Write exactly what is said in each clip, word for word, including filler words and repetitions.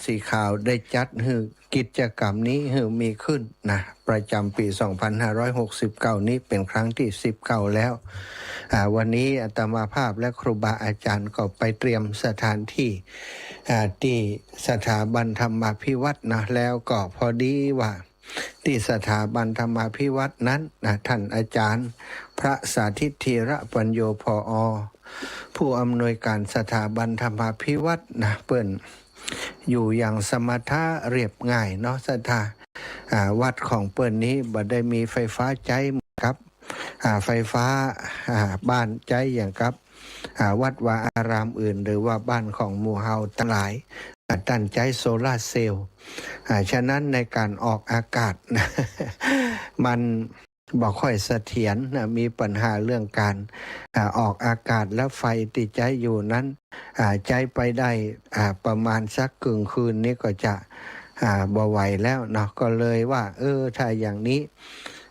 สีขาวได้จัดหื้อกิจกรรมนี้หื้อมีขึ้นนะ ประจ๋ำปี๋สองพันห้าร้อยหกสิบเก้านี้เป๋นครั้งตี้สิบเก้าแล้ว อ่า วันนี้อาตมาภาพและครูบาอาจ๋ารย์ก็ไปเตรียมสถานตี้ อ่า ตี้สถาบันธรรมาภิวัฒน์นะ แล้วก็พอดีว่าตี้สถาบันธรรมาภิวัฒน์นั้นนะ ต้านอาจ๋ารย์พระสาธิต ธีระปัญโญ ผอ ผู้อำนวยก๋านสถาบันธรรมาภิวัฒน์นะ เปิ้น อยู่อย่างสมถะเรียบง่ายเนาะศรัทธา อ่า วัดของเปิ้นนี้บ่ได้มีไฟฟ้าใจ๊เหมือนกับ อ่า ไฟฟ้า อ่า บ้านใจ๊อย่างกับ อ่า วัดวาอารามอื่น หรือว่าบ้านของหมู่เฮาตังหลาย อ่า ต้านใจ๊โซลาร์เซลล์ อ่า ฉะนั้นในก๋านออกอากาศ มัน บ่ค่อยเสถียรนะ มีปัญหาเรื่องก๋าน อ่า ออกอากาศ และไฟตี้ใจ๊อยู่นั้น อ่า ใจ๊ไปได้ อ่า ประมาณสักเกิ่งคืนนี้ก็จะ อ่า บ่ไหวแล้วเนาะ ก็เลยว่า เออ ถ้าอย่างนี้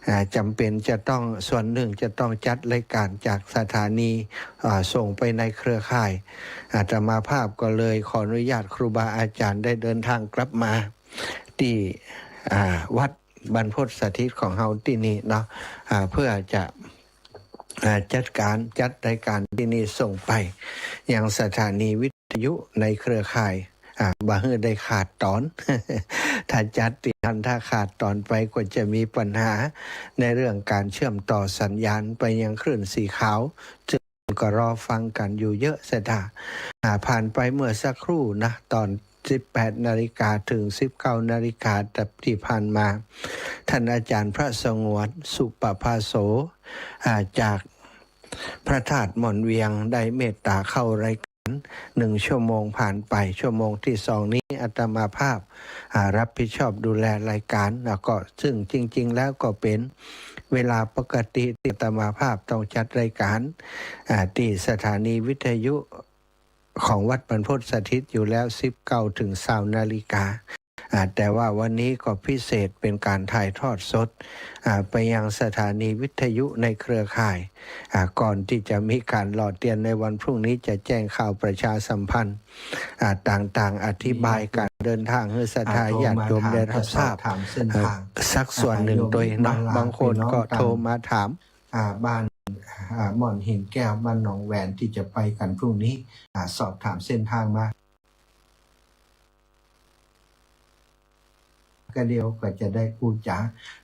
อ่า จ๋ำเป๋นจะต้อง ส่วนนึ่งจะต้องจัดรายก๋านจากสถานี อ่า ส่งไปในเครือข่าย อาตมาภาพก็เลยขออนุญาตครูบาอาจ๋ารย์ได้เดินทางกลับมาตี้ อ่า วัด บรรพตสถิตของเฮาตี้นี่เนาะ อ่า เพื่อจะ อ่า จัดก๋าน จัดรายก๋านตี้นี่ส่งไปยังสถานีวิทยุในเครือข่าย อ่า บ่หื้อได้ขาดต๋อน ถ้าจัดตี้หั้น ถ้าขาดต๋อนไปก็จะมีปัญหาในเรื่องก๋านเชื่อมต่อสัญญาณไปยังคลื่นสีขาว ซึ่ง ก็รอฟังกั๋นอยู่เยอะศรัทธา อ่า ผ่านไปเมื่อสักครู่นะ ต๋อนสิบแปดนาฬิกาเถิงสิบเก้านาฬิกาตี้ผ่านมา ต้านอาจ๋ารย์พระสงวน สุปภาโส อ่า จากพระธาตุม่อนเวียงได้เมตต๋าเข้ารายก๋านหนึ่งชั่วโมงผ่านไป ชั่วโมงตี้สองนี้อาตมาภาพ อ่า รับผิดชอบดูแลรายก๋าน แล้วก็ ซึ่งจริงๆ แล้วก็เป๋นเวลาปกติตี้อาตมาภาพต้องจัดรายก๋าน อ่า ตี้สถานีวิทยุของวัดบรรพตสถิตอยู่แล้ว สิบเก้าเถิงซาวนาฬิกา อ่า แต่ว่าวันนี้ก็พิเศษเป๋นก๋านถ่ายทอดสด อ่า ไปยังสถานีวิทยุในเครือข่าย อ่า ก่อนตี้จะมีก๋านหล่อเตียนในวันพรุ่งนี้ จะแจ้งข่าวประชาสัมพันธ์ อ่า ต่างๆ อธิบายก๋านเดินทางหื้อศรัทธาญาติโยมได้รับทราบ อ่า สักส่วนนึ่งตวยเนาะ บางคนก็โทรมาถาม อ่า บ้าน อ่า ม่อนหินแก้ว บ้านหนองแหวน ตี้จะไปกั๋นพรุ่งนี้ อ่า สอบถามเส้นทางมา ก็เดี๋ยวก็จะได้อู้จ๋า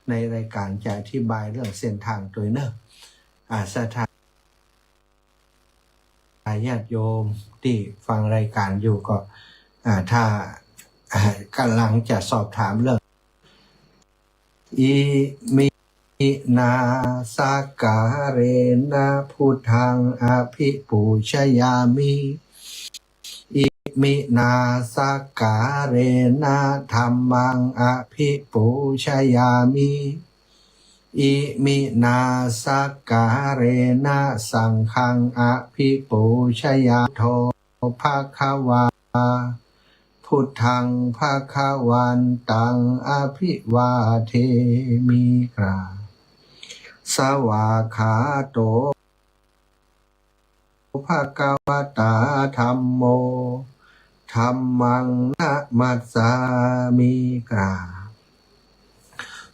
ในรายก๋าน จะอธิบายเรื่องเส้นทางตวยเนาะ อ่า ศรัทธาญาติโยมตี้ฟังรายก๋านอยู่ก็ อ่า ถ้า อ่า ก๋ำลังจะสอบถามเรื่อง อิมินาสักการะนะพุทธังอภิปูชยามิ อิมินาสักการะนะธัมมังอภิปูชยามิ อิมินาสักการะนะสังฆังอภิปูชยามิ โธภะคะวา พุทธังภะคะวันตังอภิวาเทมิ กราบ สวากขาโต ภะคะวะตาธัมโม ธัมมังนะมัสสามิ กราบ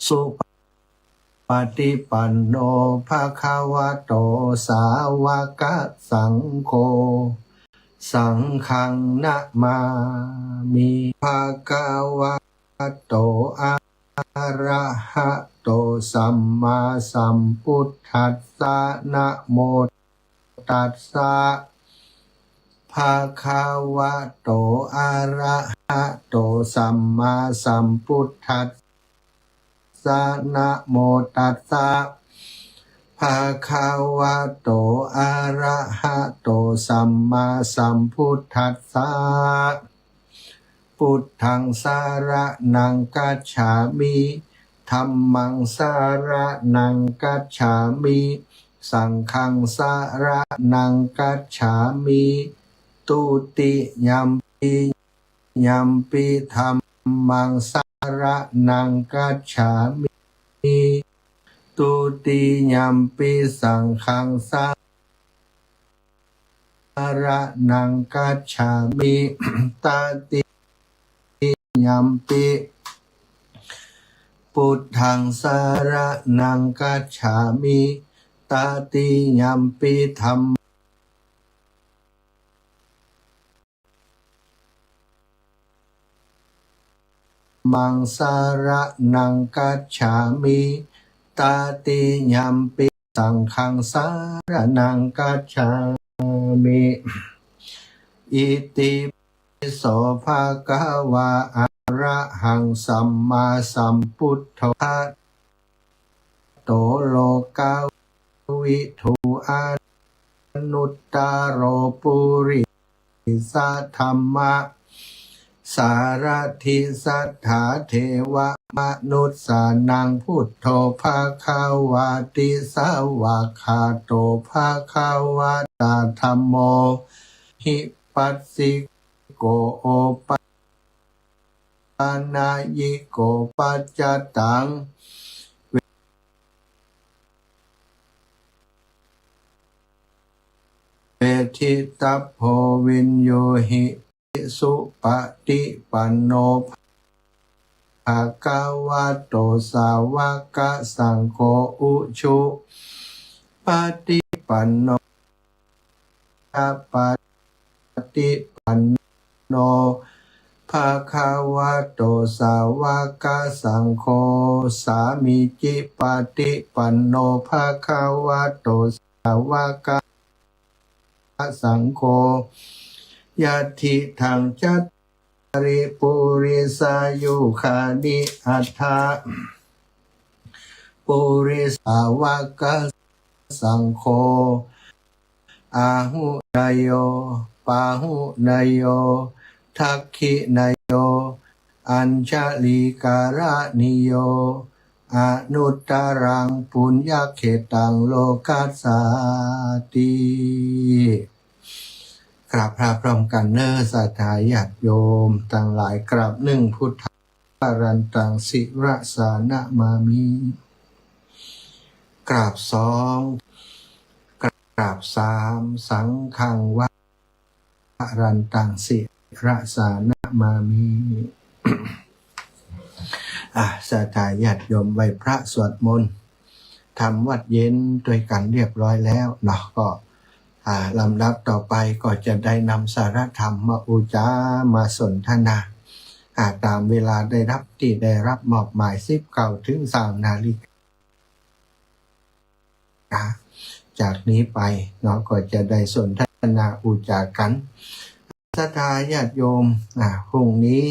สุป ปะติปันโน ภะคะวะโต สาวะกะสังโฆ สังฆังนะมามิ ภะคะวะโต อะระหะโต สัมมาสัมพุทธัสสะ นะโมตัสสะ ภะคะวะโต อะระหะโต สัมมาสัมพุทธัสสะ นะโมตัสสะ ภะคะวะโต อะระหะโต สัมมาสัมพุทธัสสะ พุทธังสะระณังคัจฉามิ ธัมมังสะระณังคัจฉามิ สังฆังสะระณังคัจฉามิ ตุติยัมปิ ยัมปิธัมมังสะระณังคัจฉามิ ตุติยัมปิสังฆังสะระณังคัจฉามิ ตติ ยมปิ พุทธังสรณังคัจฉามิ ตติยมปิ ธัม มังสรณังคัจฉามิ ตติยมปิ สังฆังสรณังคัจฉามิ อิติปิโสภะคะวา อะระหังสัมมาสัมพุทโธ ภะคะวะโต โลกวิทู อนุตตะโร ปุริสะธัมมะสารถิ สัตถาเทวะมนุสสานัง พุทโธภะคะวาติ สวากขาโตภะคะวะตา ธัมโม หิปัสสิโก โอปปะนายิโก ปัจจตัง เวทิตัพโพ วิญญูหิ สุปะฏิปันโน ภะคะวะโต สาวกสังโฆ อุชุปะฏิปันโน ปะฏิปันโน ภะคะวะโต สาวกสังโฆ สามีจิปะฏิปันโน ภะคะวะโต สาวกสังโฆ ยัตถิตัง จัตตาริ ปุริสายุคานิ อัตถะ ปุริสา สาวกสังโฆ อาหุเนโย ปาหุเนโย ทักขิเนโย อัญชลีการะณีโย อนุตตรัง ปุญญเขตตัง โลกัสสาติ กราบพระพร้อมกั๋นเน่อ ศรัทธาญาติโยมตังหลาย กราบหนึ่ง พุทธัง วรันตัง ศิรสานะมามิ กราบสอง กราบสาม สังฆัง วรันตัง ศิรสานะมามิ อ่ะ ศรัทธาญาติโยมไหว้พระสวดมนต์ ทำวัตรเย็นตวยกั๋นเรียบร้อยแล้วเนาะ ก็ อ่า ลำดับต่อไปก็จะได้นำสาระธรรมมาอู้จ๋า มาสนทนา อ่า ต๋ามเวลาได้ฮับตี้ได้ฮับมอบหมาย สิบเก้า เถิง ซาว นาฬิกา จากนี้ไปเนาะ ก็จะได้สนทนาอู้จ๋ากั๋น ศรัทธาญาติโยม อ่า พรุ่งนี้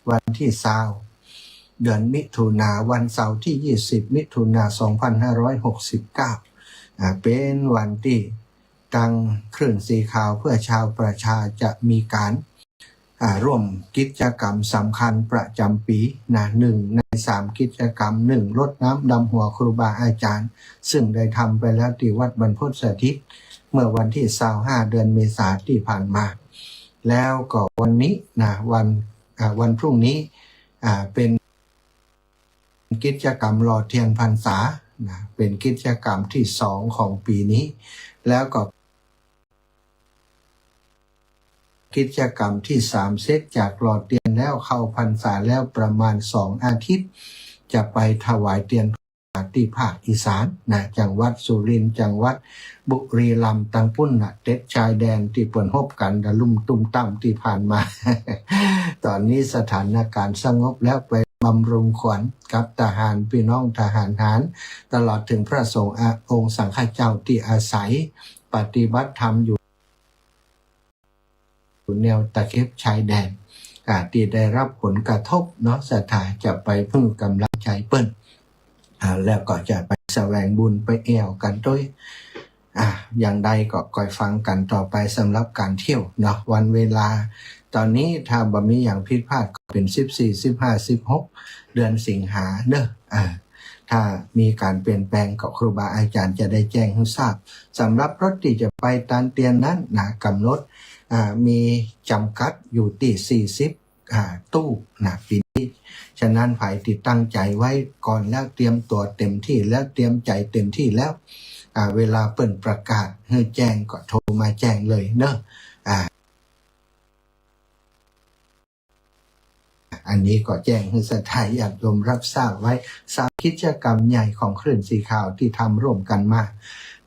วันตี้ซาว เดือนมิถุนา วันเสาร์ตี้ยี่สิบ มิถุนา สองพันห้าร้อยหกสิบเก้า อ่า เป๋นวันตี้ตังคลื่นสีขาวเพื่อชาวประชาจะมีก๋าน อ่า ร่วมกิจกรรมสำคัญประจ๋ำปี๋นะ หนึ่งในสามกิจกรรม หนึ่ง รดน้ำดำหัวครูบาอาจ๋ารย์ ซึ่งได้ทำไปแล้วตี้วัดบรรพตสถิต เมื่อวันตี้ซาวห้า เดือนเมษาตี้ผ่านมา แล้วก็วันนี้นะ วัน อ่า วันพรุ่งนี้ อ่า เป๋นกิจกรรมหล่อเตียนพรรษานะ เป๋นกิจกรรมตี้สองของปี๋นี้ แล้วก็ กิจกรรมตี้สาม เสร็จจากหล่อเตียนแล้ว เข้าพรรษาแล้วประมาณสองอาทิตย์ จะไปถวายเตียนพรรษาตี้ภาคอีสานนะ จังหวัดสุรินทร์ จังหวัดบุรีรัมย์ ตังปู๊นน่ะ เต็ดชายแดนตี้เปิ้นฮบกั๋นตะลุ่มตุ้มตั้มตี้ผ่านมา ต๋อนนี้สถานการณ์สงบแล้ว ไปบำรุงขวัญกับทหาร ปี้น้องทหารหาร ตลอดเถิงพระสงฆ์ อ่ะ องค์สังฆเจ้าตี้อาศัยปฏิบัติธรรมอยู่ แนวตะเข็บชายแดน อ่า ตี้ได้ฮับผลกระทบเนาะ ศรัทธาจะไปหื้อกำลังใจ๋เปิ้น อ่า แล้วก็จะไปแสวงบุญไปแอ่วกั๋นตวย อ่า อย่างใดก็คอยฟังกั๋นต่อไปสำหรับก๋านเที่ยวเนาะ วันเวลา ต๋อนนี้ถ้าบ่มีหยังผิดพลาดก็เป๋นสิบสี่ สิบห้า สิบหก เดือนสิงหาเนาะ อ่า ถ้ามีก๋านเปลี่ยนแปลงก็ครูบาอาจ๋ารย์จะได้แจ้งหื้อทราบ สำหรับรถตี้จะไปตานเตียนนั้นนะ กำหนด อ่า มีจ๋ำกัดอยู่ตี้สี่สิบ อ่า ตู้นะ ปี๋นี้ ฉะนั้นใผตี้ตั้งใจ๋ไว้ก่อนแล้ว เตรียมตั๋วเต๋มตี้แล้ว เตรียมใจ๋เต๋มตี้แล้ว อ่า เวลาเปิ้นประกาศหื้อแจ้งก็โทรมาแจ้งเลยเนาะ อ่า อันนี้ก็แจ้งหื้อศรัทธาญาติโยมรับทราบไว้ สามกิจกรรมใหญ่ของคลื่นสีขาวตี้ทำร่วมกั๋นมา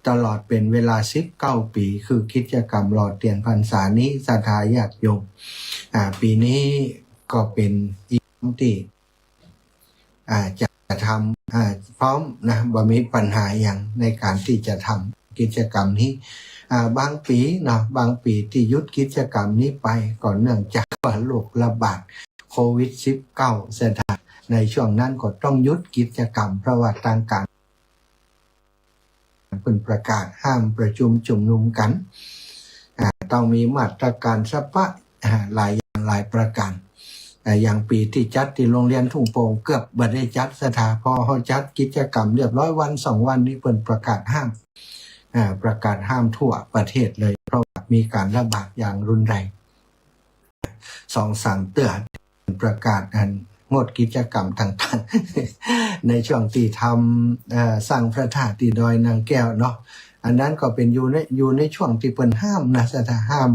ตลอดเป๋นเวลาสิบเก้าปี๋ คือกิจกรรมหล่อเตียนพรรษานี้ ศรัทธาญาติโยม อ่า ปี๋นี้ก็เป๋นอีกตี้ อ่า จะทำ อ่า พร้อมนะ บ่มีปัญหาหยังในก๋านตี้จะทำกิจกรรมนี้ อ่า บางปี๋เนาะ บางปี๋ตี้หยุดกิจกรรมนี้ไป ก็เนื่องจากว่าโรคระบาดโควิดสิบเก้า ศรัทธา ในช่วงนั้นก็ต้องหยุดกิจกรรม เพราะว่าตางก๋าน เปิ้นประกาศห้ามประชุมชุมนุมกั๋น อ่า ต้องมีมาตรก๋านเฉพาะ อ่า หลายอย่างหลายประก๋าน อ่า อย่างปี๋ตี้จัดตี้โรงเรียนทุ่งโป่งเกือบบ่ได้จัด ศรัทธา พอเฮาจัดกิจกรรมเรียบร้อยวันสองวันนี้เปิ้นประกาศห้าม อ่า ประกาศห้ามทั่วประเทศเลย เพราะว่ามีก๋านระบาดอย่างรุนแรง สองสามเตื้อ ประกาศอันงดกิจกรรมต่างๆ ในช่วงตี้ทำ เอ่อ สร้างพระธาตุตี้ดอยนางแก้วเนาะ อันนั้นก็เป๋นอยู่ใน อยู่ในช่วงตี้เปิ้นห้ามนะ ศรัทธา ห้าม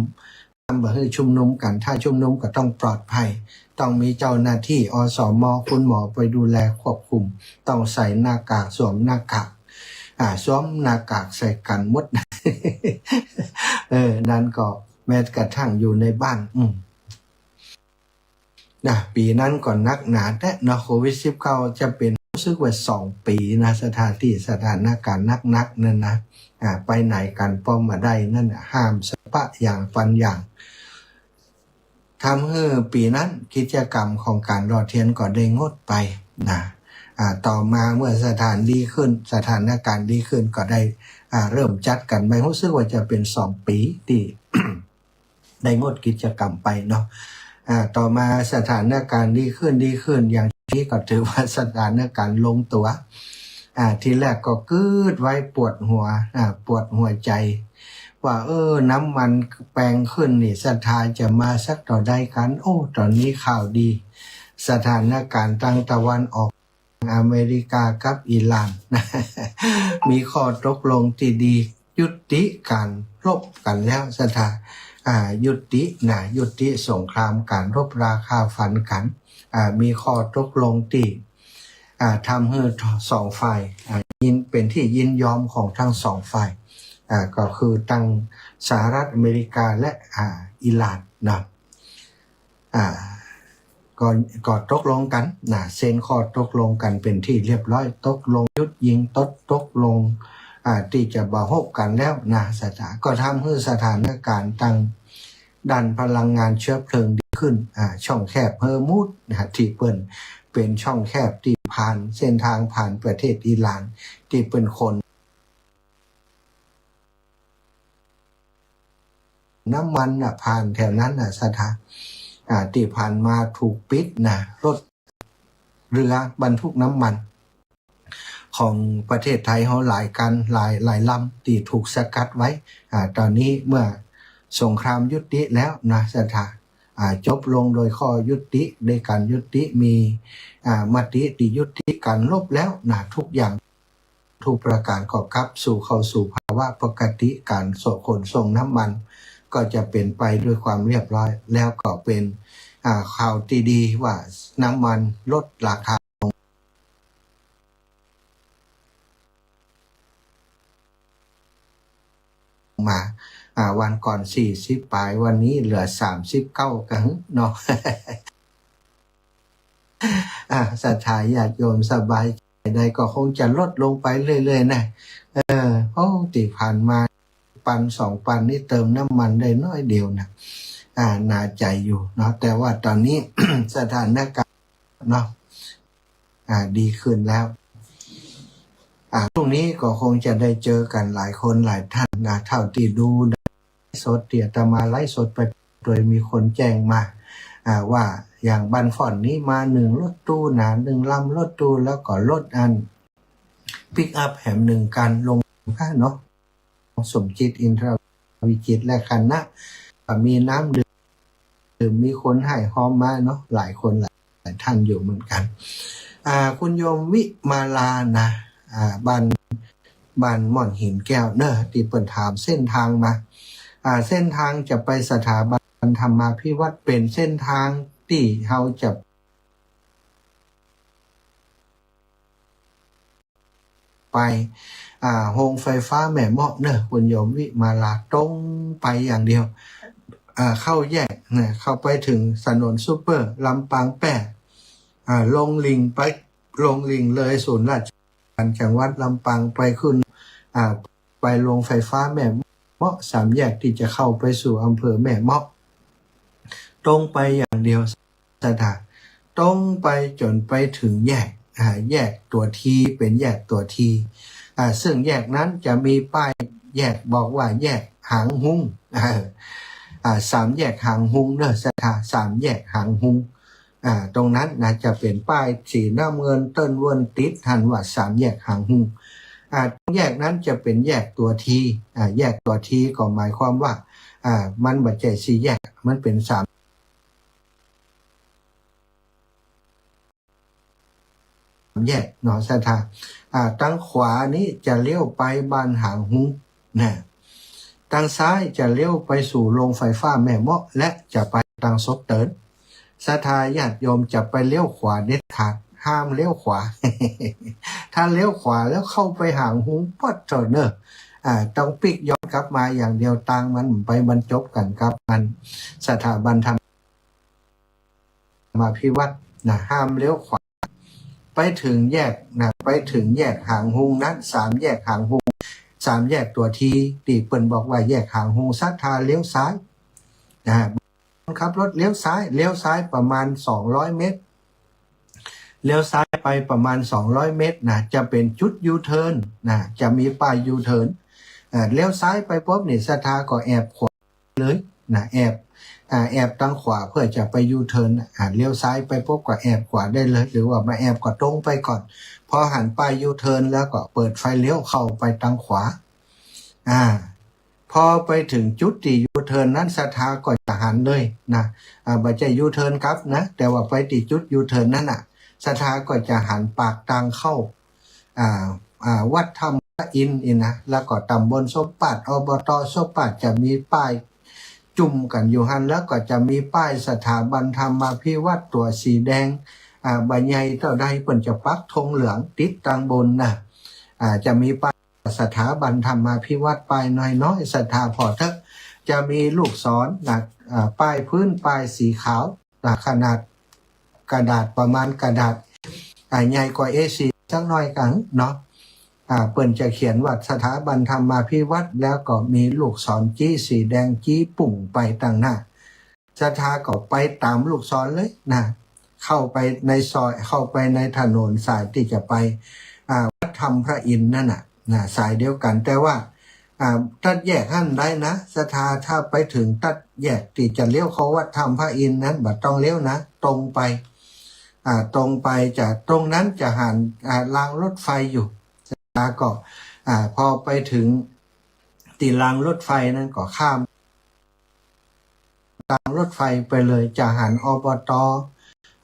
ห้ามบ่หื้อชุมนุมกั๋น ถ้าชุมนุมก็ต้องปลอดภัย ต้องมีเจ้าหน้าตี้ อสม คุณหมอไปดูแลควบคุม ต้องใส่หน้ากาก สวมหน้ากาก อ่า สวมหน้ากากใส่กั๋นหมด เออ นั้นก็แม้กระทั่งอยู่ในบ้าน อืม นะ ปี๋นั้นก็หนักหนาแต๊เนาะ โควิดสิบเก้า จะเป๋น รู้สึกว่าสองปี๋นะ ศรัทธา ตี้สถานก๋ารณ์หนักๆ นั้นนะ อ่า ไปไหนกั๋นป้อมบ่ได้ นั้นน่ะ ห้ามสะปะอย่างปันอย่าง ทำหื้อปี๋นั้นกิจกรรมของก๋านหล่อเตียนก็ได้งดไปนะ อ่า ต่อมาเมื่อสถานดีขึ้น สถานก๋ารณ์ดีขึ้นก็ได้ อ่า เริ่มจัดกั๋นใหม่ รู้สึกว่าจะเป๋นสองปี๋ตี้ ได้งดกิจกรรมไปเนาะ อ่า ต่อมาสถานก๋ารณ์ดีขึ้น ดีขึ้น อย่างนี้ก็ถือว่าสถานก๋ารณ์ลงตั๋ว อ่า ทีแรกก็กึ๊ดไว้ปวดหัว อ่า ปวดหัวใจ๋ ว่า เออ น้ำมันแปงขึ้นนี่ ศรัทธา จะมาสักเต้าใดกั๋น โอ้ ต๋อนนี้ข่าวดี สถานก๋ารณ์ตางตะวันออก อเมริกากับอิหร่าน มีข้อตกลงตี้ดี ยุติก๋านรบกั๋นแล้ว ศรัทธา อ่า ยุตินะ ยุติสงครามก๋านรบราคาฟันกั๋น อ่า มีข้อตกลงตี้ อ่า ทำหื้อสองฝ่าย อ่า ยิน เป๋นตี้ยินยอมของตึงสองฝ่าย อ่า ก็คือตึงสหรัฐอเมริกาและ อ่า อิหร่านนะ อ่า ก็ ก็ตกลงกั๋นนะ เซ็นข้อตกลงกั๋นเป๋นตี้เรียบร้อย ตกลงหยุดยิง ตก ตกลง อ่า ตี้จะบ่รบกั๋นแล้วนะ ศรัทธา ก็ทำหื้อสถานก๋ารณ์ตางด้านพลังงานเชื้อเพลิงดีขึ้น อ่า ช่องแคบฮอร์มุซนะ ตี้เปิ้นเป๋นช่องแคบตี้ผ่าน เส้นทางผ่านประเทศอิหร่าน ตี้เปิ้นขน น้ำมันน่ะ ผ่านแถวนั้นน่ะ ศรัทธา อ่า ตี้ผ่านมาถูกปิดนะ รถ เรือบรรทุกน้ำมัน ของประเทศไทยเฮาหลายกั๋น หลาย หลายลำตี้ถูกสกัดไว้ อ่า ต๋อนนี้เมื่อสงครามยุติแล้วนะ ศรัทธา อ่า จบลงโดยข้อยุติ โดยก๋านยุติ มี อ่า มติตี้ยุติก๋านรบแล้วนะ ทุกอย่าง ทุกประก๋านก็กลับสู่ เข้าสู่ภาวะปกติ ก๋านส่ง ขนส่งน้ำมันก็จะเป๋นไปด้วยความเรียบร้อย แล้วก็เป๋น อ่า ข่าวตี้ดีว่าน้ำมันลดราคาลงมา อ่า วันก่อนสี่สิบป๋าย วันนี้เหลือสามสิบเก้ากั๋นเนาะ อ่า ศรัทธาญาติโยมสบายใจ๋ได้ก็คงจะลดลงไปเรื่อยๆ นะ เออ โอ้ ตี้ผ่านมาปันสองปันนี่เติมน้ำมันได้น้อยเดียวนะ อ่า หนักใจ๋อยู่เนาะ แต่ว่าต๋อนนี้ สถานก๋ารณ์เนาะ อ่า ดีขึ้นแล้ว อ่า พรุ่งนี้ก็คงจะได้เจอกั๋นหลายคนหลายท่านนะ เท่าตี้ดู สดตี้อาตมาไลฟ์สดไป โดยมีคนแจ้งมา อ่า ว่าอย่างบ้านฝ่อนนี้มาหนึ่งรถตู้นะ หนึ่งลำรถตู้ แล้วก็รถอันปิกอัพแหมหนึ่งคันลงค่ะเนาะ สมจิต อินทรวิจิตร และคณะ ก็มีน้ำดื่ม มีคนให้ฮอมมาเนาะ หลายคนหลาย หลายท่านอยู่เหมือนกั๋น อ่า คุณโยมวิมาลานะ อ่า บ้าน บ้านม่อนหินแก้วเนาะ ตี้เปิ้นถามเส้นทางมา อ่า เส้นทางจะไปสถาบันธรรมาภิวัฒน์ เป๋นเส้นทางตี้เฮาจะ ไป อ่า โฮงไฟฟ้าแม่เมาะเนาะ คุณโยมวิมาลา ตรงไปอย่างเดียว อ่า เข้าแยกนะ เข้าไปเถิงถนนซูเปอร์ลำปางแป้ อ่า ลงหลิ่งไป ลงหลิ่งเลยศูนย์ราชการจังหวัดลำปางไปขึ้น อ่า ไปโรงไฟฟ้าแม่เมาะ สามแยกตี้จะเข้าไปสู่อำเภอแม่เมาะ ตรงไปอย่างเดียว ศรัทธา ตรงไปจ๋นไปเถิงแยก อ่า แยกตั๋ว T เป๋นแยกตั๋ว T อ่า ซึ่งแยกนั้นจะมีป้ายแยกบอกว่าแยกหางฮุ้ง อ่า อ่า สามแยกหางฮุ้งเนาะ ศรัทธา สามแยกหางฮุ้ง อ่า ตรงนั้นนะ จะเป๋นป้ายสีน้ำเงินเติ้นเวิ้นติดหั้นว่าสามแยกหางฮุ้ง อ่า แยกนั้นจะเป๋นแยกตั๋ว T อ่า แยกตั๋ว T ก็หมายความว่า อ่า มันบ่ใจ้สี่แยก มันเป๋นสาม แยกเนาะ ศรัทธา อ่า ตางขวานี้จะเลี้ยวไปบ้านหางฮุ้งนะ ตางซ้ายจะเลี้ยวไปสู่โรงไฟฟ้าแม่เมาะ และจะไปตางศพเติน ศรัทธาญาติโยมจะไปเลี้ยวขวาเด็ดขาด ห้ามเลี้ยวขวา ถ้าเลี้ยวขวาแล้วเข้าไปหางฮุ้ง ปั๊ดเถาะเนาะ อ่า ต้องปิ๊กย้อนกลับมาอย่างเดียว ตางมันไปบรรจบกั๋นกับอันสถาบันธรรมาภิวัฒน์นะ ห้ามเลี้ยวขวา ไปเถิงแยกนะ ไปเถิงแยกหางฮุ้งนั้น สามแยกหางฮุ้ง สามแยกตั๋ว T ตี้เปิ้นบอกว่าแยกหางฮุ้ง ศรัทธาเลี้ยวซ้ายนะ คนขับรถเลี้ยวซ้าย เลี้ยวซ้ายประมาณสองร้อยเมตร เลี้ยวซ้ายไปประมาณสองร้อยเมตรนะ จะเป๋นจุดยูเทิร์นนะ จะมีป้ายยูเทิร์น อ่า เลี้ยวซ้ายไปปุ๊บนี่ ศรัทธาก็แอบขวาเลยนะ แอบ อ่า แอบตางขวาเพื่อจะไปยูเทิร์น อ่า เลี้ยวซ้ายไปปุ๊บก็แอบขวาได้เลย หรือว่าบ่แอบก็ตรงไปก่อน พอหันป้ายยูเทิร์นแล้วก็เปิดไฟเลี้ยวเข้าไปตางขวา อ่า พอไปเถิงจุดตี้ยูเทิร์นนั้น ศรัทธาก็จะหันเลยนะ อ่า บ่ใจ้ยูเทิร์นกลับนะ แต่ว่าไปตี้จุดยูเทิร์นนั้นน่ะ ศรัทธาก็จะหันปากตางเข้า อ่า อ่า วัดถ้ำพระอินทร์นี่นะ แล้วก็ตำบลสมปาด อบต สมปาด จะมีป้ายจุ่มกั๋นอยู่หั้น แล้วก็จะมีป้ายสถาบันธรรมาภิวัฒน์ตั๋วสีแดง อ่า บ่ใหญ่เต้าใด เปิ้นจะปักธงเหลืองติดตางบนนะ อ่า จะมีป้าย สถาบันธรรมาภิวัฒน์ ป้ายน้อยๆ ศรัทธาผ่อเต๊อะ จะมีลูกศรนะ อ่า ป้ายพื้น ป้ายสีขาวนะ ขนาดกระดาษประมาณกระดาษ อ่า ใหญ่กว่า เอสี่ สักหน่อยกั๋งเนาะ อ่า เปิ้นจะเขียนว่าสถาบันธรรมาภิวัฒน์ แล้วก็มีลูกศรจี๊สีแดงจี๊ปุ่งไปตางหน้า ศรัทธาก็ไปต๋ามลูกศรเลยนะ เข้าไปในซอย เข้าไปในถนนสายตี้จะไป อ่า วัดถ้ำพระอินทร์นั่นน่ะนะ สายเดียวกั๋น แต่ว่า อ่า ตัดแยกหั้นได้นะ ศรัทธา ถ้าไปเถิงตัดแยกตี้จะเลี้ยวเข้าวัดถ้ำพระอินทร์นั้น บ่ต้องเลี้ยวนะ ตรงไป อ่า ตรงไปจะ ตรงนั้นจะหัน อ่า รางรถไฟอยู่ ศรัทธาก็ อ่า พอไปเถิงตี้รางรถไฟนั้นก็ข้าม ตางรถไฟไปเลย จะหัน อบต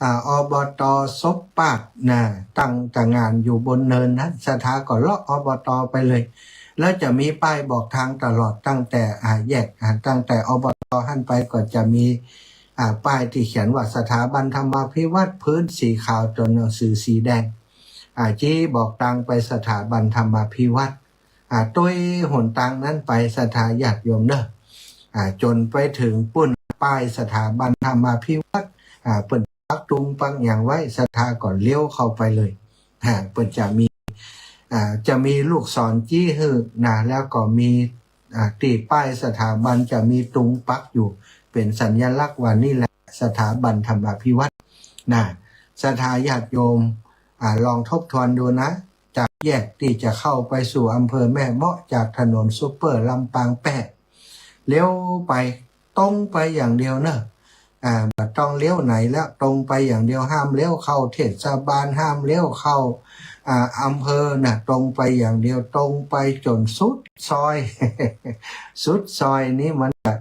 อ่า อบต สมปาดนะ ตั้งตางานอยู่บนเนินนั้น ศรัทธาก็เลาะ อบต ไปเลย แล้วจะมีป้ายบอกตางตลอด ตั้งแต่ อ่า แยก อ่า ตั้งแต่ อบต หั้นไปก็จะมี อ่า ป้ายตี้เขียนว่าสถาบันธรรมาภิวัฒน์ พื้นสีขาว ตั๋วหนังสือสีแดง อ่า จี๊บอกตางไปสถาบันธรรมาภิวัฒน์ อ่า ตวยหนตางนั้นไป ศรัทธาญาติโยมเนาะ อ่า จ๋นไปเถิงปุ้น ป้ายสถาบันธรรมาภิวัฒน์ อ่า เปิ้นปักตุงปักหยังไว้ ศรัทธาก็เลี้ยวเข้าไปเลย อ่า เปิ้นจะมี อ่า จะมีลูกศรจี๊หื้อนะ แล้วก็มี อ่า ตี้ป้ายสถาบันจะมีตุงปักอยู่ เป๋นสัญลักษณ์ว่านี่แหละสถาบันธรรมาภิวัฒน์นะ ศรัทธาญาติโยม อ่า ลองทบทวนดูนะ จากแยกตี้จะเข้าไปสู่อำเภอแม่เมาะ จากถนนซูเปอร์ลำปางแป้ เลี้ยวไป ตรงไปอย่างเดียวเนาะ อ่า บ่ต้องเลี้ยวไหนแล้ว ตรงไปอย่างเดียว ห้ามเลี้ยวเข้าเทศบาล ห้ามเลี้ยวเข้า อ่า อำเภอนะ ตรงไปอย่างเดียว ตรงไปจ๋นสุดซอย สุดซอยนี้มันจะ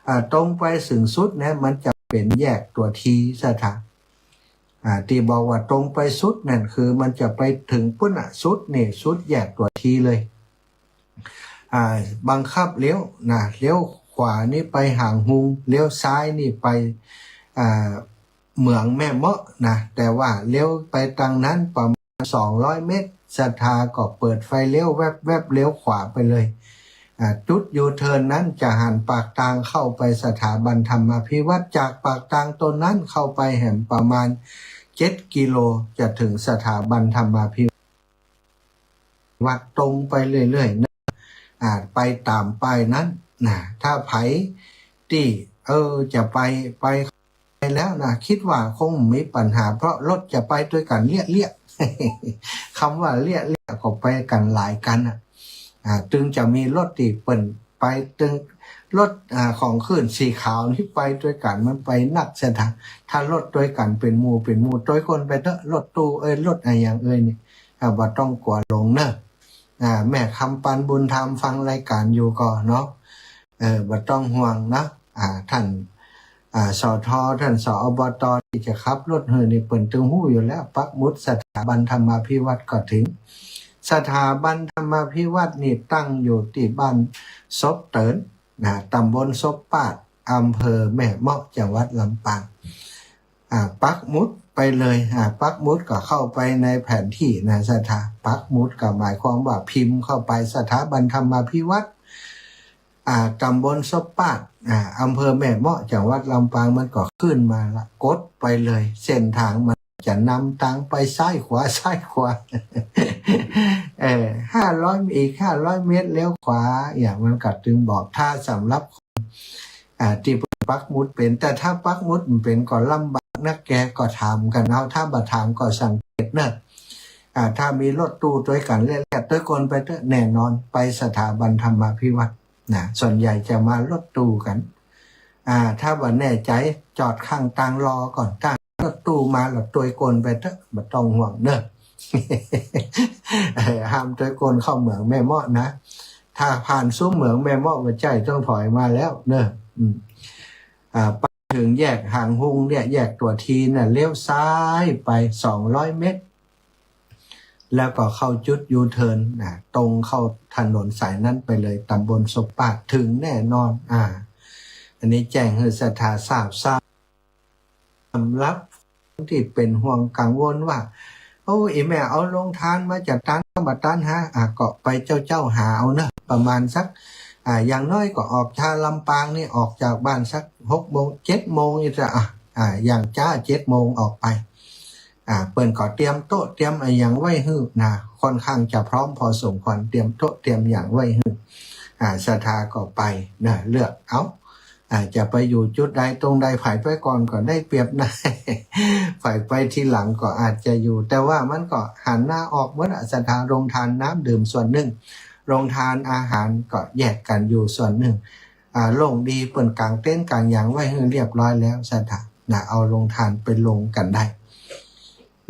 อ่า ตรงไปเถิงสุดเนี่ย มันจะเป๋นแยกตั๋ว T ศรัทธา อ่า ตี้บอกว่าตรงไปสุดนั่นคือมันจะไปเถิงปุ้นน่ะ สุดนี่ สุดแยกตั๋ว T เลย อ่า บังคับเลี้ยวนะ เลี้ยวขวานี่ไปหางฮุง เลี้ยวซ้ายนี่ไป อ่า เหมืองแม่เมาะนะ แต่ว่าเลี้ยวไปตางนั้นประมาณสองร้อยเมตร ศรัทธาก็เปิดไฟเลี้ยวแวบๆ เลี้ยวขวาไปเลย อ่า จุดยูเทิร์นนั้นจะหันปากตางเข้าไปสถาบันธรรมาภิวัฒน์ จากปากตางตรงนั้นเข้าไปแหมประมาณเจ็ดกิโล จะถึงสถาบันธรรมาภิวัฒน์ ตรงไปเรื่อยๆ นะ อ่า ไปต๋ามป้ายนั้นนะ ถ้าใผตี้ เออ จะไป ไป ไปแล้วนะ กึ๊ดว่าคงบ่มีปัญหา เพราะรถจะไปตวยกั๋นเลี้ยๆ กำว่าเลี้ยๆ ก็ไปกั๋นหลายคันน่ะ อ่า ตึงจะมีรถตี้เปิ้นไปตึง รถ อ่า ของคลื่นสีขาวนี่ไปตวยกั๋น มันไปนักเสียที ถ้ารถตวยกั๋นเป๋นหมู่เป๋นหมู่ ตวยก้นไปเต๊อะ รถตู้เอย รถอะหยังเอยนี่ อ่า บ่ต้องกั๋วหลงเน่อ อ่า แม่คำปันบุญธรรมฟังรายก๋านอยู่ก่อเนาะ เออ บ่ต้องห่วงเนาะ อ่า ท่าน อ่า สท ท่าน สอบต ตี้จะขับรถหื้อนี่เปิ้นตึงฮู้อยู่แล้ว ปักหมุดสถาบันธรรมาภิวัฒน์ก็ถึง สถาบันธรรมาภิวัฒน์นี่ตั้งอยู่ตี้บ้านศพเตินนะ ต๋ำบลศพปาด อำเภอแม่เมาะ จังหวัดลำปาง อ่า ปักหมุดไปเลย อ่า ปักหมุดก็เข้าไปในแผนที่นะศรัทธา ปักหมุดก็หมายความว่าพิมพ์เข้าไปสถาบันธรรมาภิวัฒน์ อ่า ต๋ำบลศพปาด อ่า อำเภอแม่เมาะ จังหวัดลำปาง มันก็ขึ้นมาละ กดไปเลย เส้นตางมันจะนำตางไปซ้ายขวา ซ้ายขวา เออ ห้าร้อย อีก ห้าร้อย เมตร เลี้ยวขวา อย่างมันก็ตึงบอก ถ้าสำหรับ อ่า ตี้เปิ้นปักหมุดเป๋น แต่ถ้าปักหมุดบ่เป๋นก็ลำบากนักแก ก็ถามกั๋นเอา ถ้าบ่ถามก็สังเกตเน่อ อ่า ถ้ามีรถตู้ตวยกั๋นเลี้ยๆ ตวยก้นไปเต๊อะ แน่นอน ไปสถาบันธรรมาภิวัฒน์นะ ส่วนใหญ่จะมารถตู้กั๋น อ่า ถ้าบ่แน่ใจ๋ จอดข้างตางรอก่อน ถ้ารถตู้มาแล้วตวยก้นไปเต๊อะ บ่ต้องห่วงเน่อ เออ ห้ามตวยก้นเข้าเหมืองแม่เมาะนะ ถ้าผ่านสุมเหมืองแม่เมาะบ่ใจ้ ต้องถอยมาแล้วเน่อ อืม อ่า ไปเถิงแยกหางฮุงเนี่ย แยกตั๋ว T น่ะ เลี้ยวซ้ายไป สองร้อย เมตร แล้วก็เข้าจุดยูเทิร์นน่ะ ตรงเข้าถนนสายนั้นไปเลย ต๋ำบลศพปาด ถึงแน่นอน อ่า อันนี้แจ้งหื้อศรัทธาทราบ สำหรับคนตี้เป๋นห่วงกังวลว่า โอ้ อีแม่เอาโฮงตานมาจาดตันก็บ่ตันหา อ่า ก็ไปเจ๊าๆ หาเอาเน่อ ประมาณสัก อ่า อย่างน้อยก็ออกจากลำปางนี่ ออกจากบ้านสักหกโมง เจ็ดโมงนี่จะ อ่า อ่า อย่างจ๊า เจ็ดโมงออกไป อ่า เปิ้นก็เตรียมโต๊ะเตรียมอะหยังไว้หื้อนะ ค่อนข้างจะพร้อมพอสมควร เตรียมโต๊ะเตรียมอะหยังไว้หื้อ อ่า ศรัทธาก็ไปนะ เลือกเอา อ่า จะไปอยู่จุดใดตรงใด ใผไปก่อนก็ได้เปรียบนะ ใผไปทีหลังก็อาจจะอยู่ แต่ว่ามันก็หันหน้าออกหมดอะ ศรัทธา โฮงตานน้ำดื่มส่วนนึ่ง โฮงตานอาหารก็แยกกั๋นอยู่ส่วนนึ่ง อ่า โล่งดี เปิ้นก๋างเต็นท์ก๋างหยังไว้หื้อเรียบร้อยแล้ว ศรัทธา นะ เอาโฮงตานไปลงกั๋นได้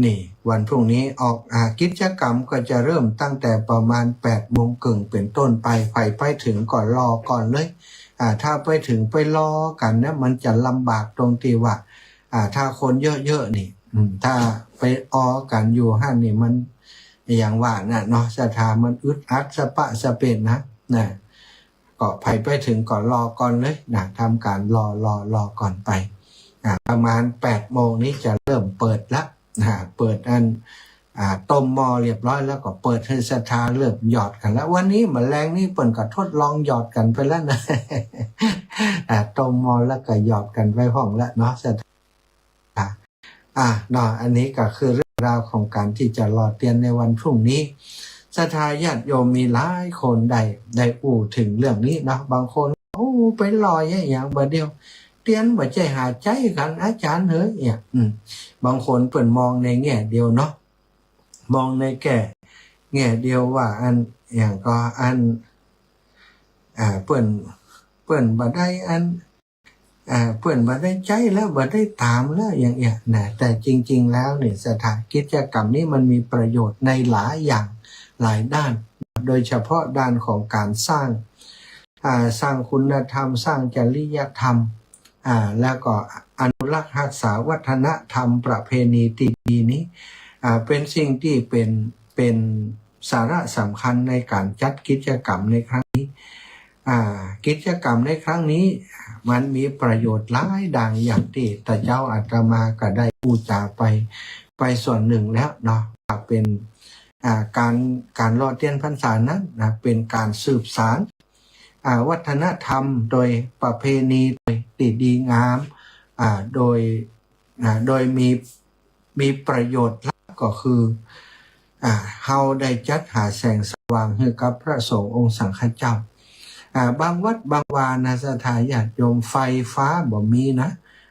นี่ วันพรุ่งนี้ออก อ่า กิจกรรมก็จะเริ่มตั้งแต่ประมาณแปดโมงเกิ่งเป๋นต้นไป ใผไปเถิงก็รอก่อนเลย อ่า ถ้าไปเถิงไปรอกั๋นนะ มันจะลำบากตรงตี้ว่า อ่า ถ้าคนเยอะๆ นี่ อืม ถ้าไปออกั๋นอยู่หั้นนี่ มันอย่างว่าน่ะเนาะ ศรัทธา มันอึดอัดสะปะสะเปะนะ นะ ก็ใผไปเถิงก็รอก่อนเลยนะ ทำก๋านรอ รอ รอก่อนไป อ่า ประมาณแปดโมงนี้จะเริ่มเปิดละ อ่า เปิดอัน อ่า ต้มหม้อเรียบร้อยแล้วก็เปิดหื้อศรัทธาเริ่มหยอดกั๋นแล้ว วันนี้เมื่อแลงนี้เปิ้นก็ทดลองหยอดกั๋นไปแล้วนะ อ่า ต้มหม้อแล้วก็หยอดกั๋นไปพ่องแล้วเนาะ ศรัทธา อ่า เนาะ อันนี้ก็คือเรื่องราวของก๋านตี้จะหล่อเตียนในวันพรุ่งนี้ ศรัทธาญาติโยมมีหลายคนได้ ได้อู้เถิงเรื่องนี้เนาะ บางคน โอ้ ไปหล่ออะหยังบ่าเดี่ยว เตียนบ่ใจ้หาใจ๊กั๋น อาจ๋ารย์เหย เนี่ย อืม บางคนเปิ้นมองในแง่เดียวเนาะ มองในแง่ แง่เดียวว่าอัน อย่างก็อัน อ่า เปิ้น เปิ้นบ่ได้อัน อ่า เปิ้นบ่ได้ใจ๊แล้ว บ่ได้ต๋ามแล้ว อย่างเนี้ยนะ แต่จริงๆ แล้วเนี่ย ศรัทธา กิจกรรมนี้มันมีประโยชน์ในหลายอย่าง หลายด้าน โดยเฉพาะด้านของก๋านสร้าง อ่า สร้างคุณธรรม สร้างจริยธรรม อ่า แล้วก็อนุรักษ์รักษาวัฒนธรรมประเพณีตี้ดีนี้ อ่า เป๋นสิ่งตี้เป๋น เป๋นสาระสำคัญในก๋านจัดกิจกรรมในครั้งนี้ อ่า กิจกรรมในครั้งนี้มันมีประโยชน์หลายด่าง อย่างตี้ตะเจ๊าอาตมาก็ได้อู้จ๋าไป ไปส่วนนึ่งแล้วเนาะ ว่าเป๋น อ่า ก๋าน ก๋านหล่อเตียนพรรษานั้นนะ เป๋นก๋านสืบสาน อ่า วัฒนธรรมโดยประเพณีโดยตี้ดีงาม อ่า โดย อ่า โดยมี มีประโยชน์หลักก็คือ อ่า เฮาได้จัดหาแสงสว่างหื้อกับพระสงฆ์องค์สังฆเจ้า อ่า บางวัดบางวานะศรัทธาญาติโยม ไฟฟ้าบ่มีนะ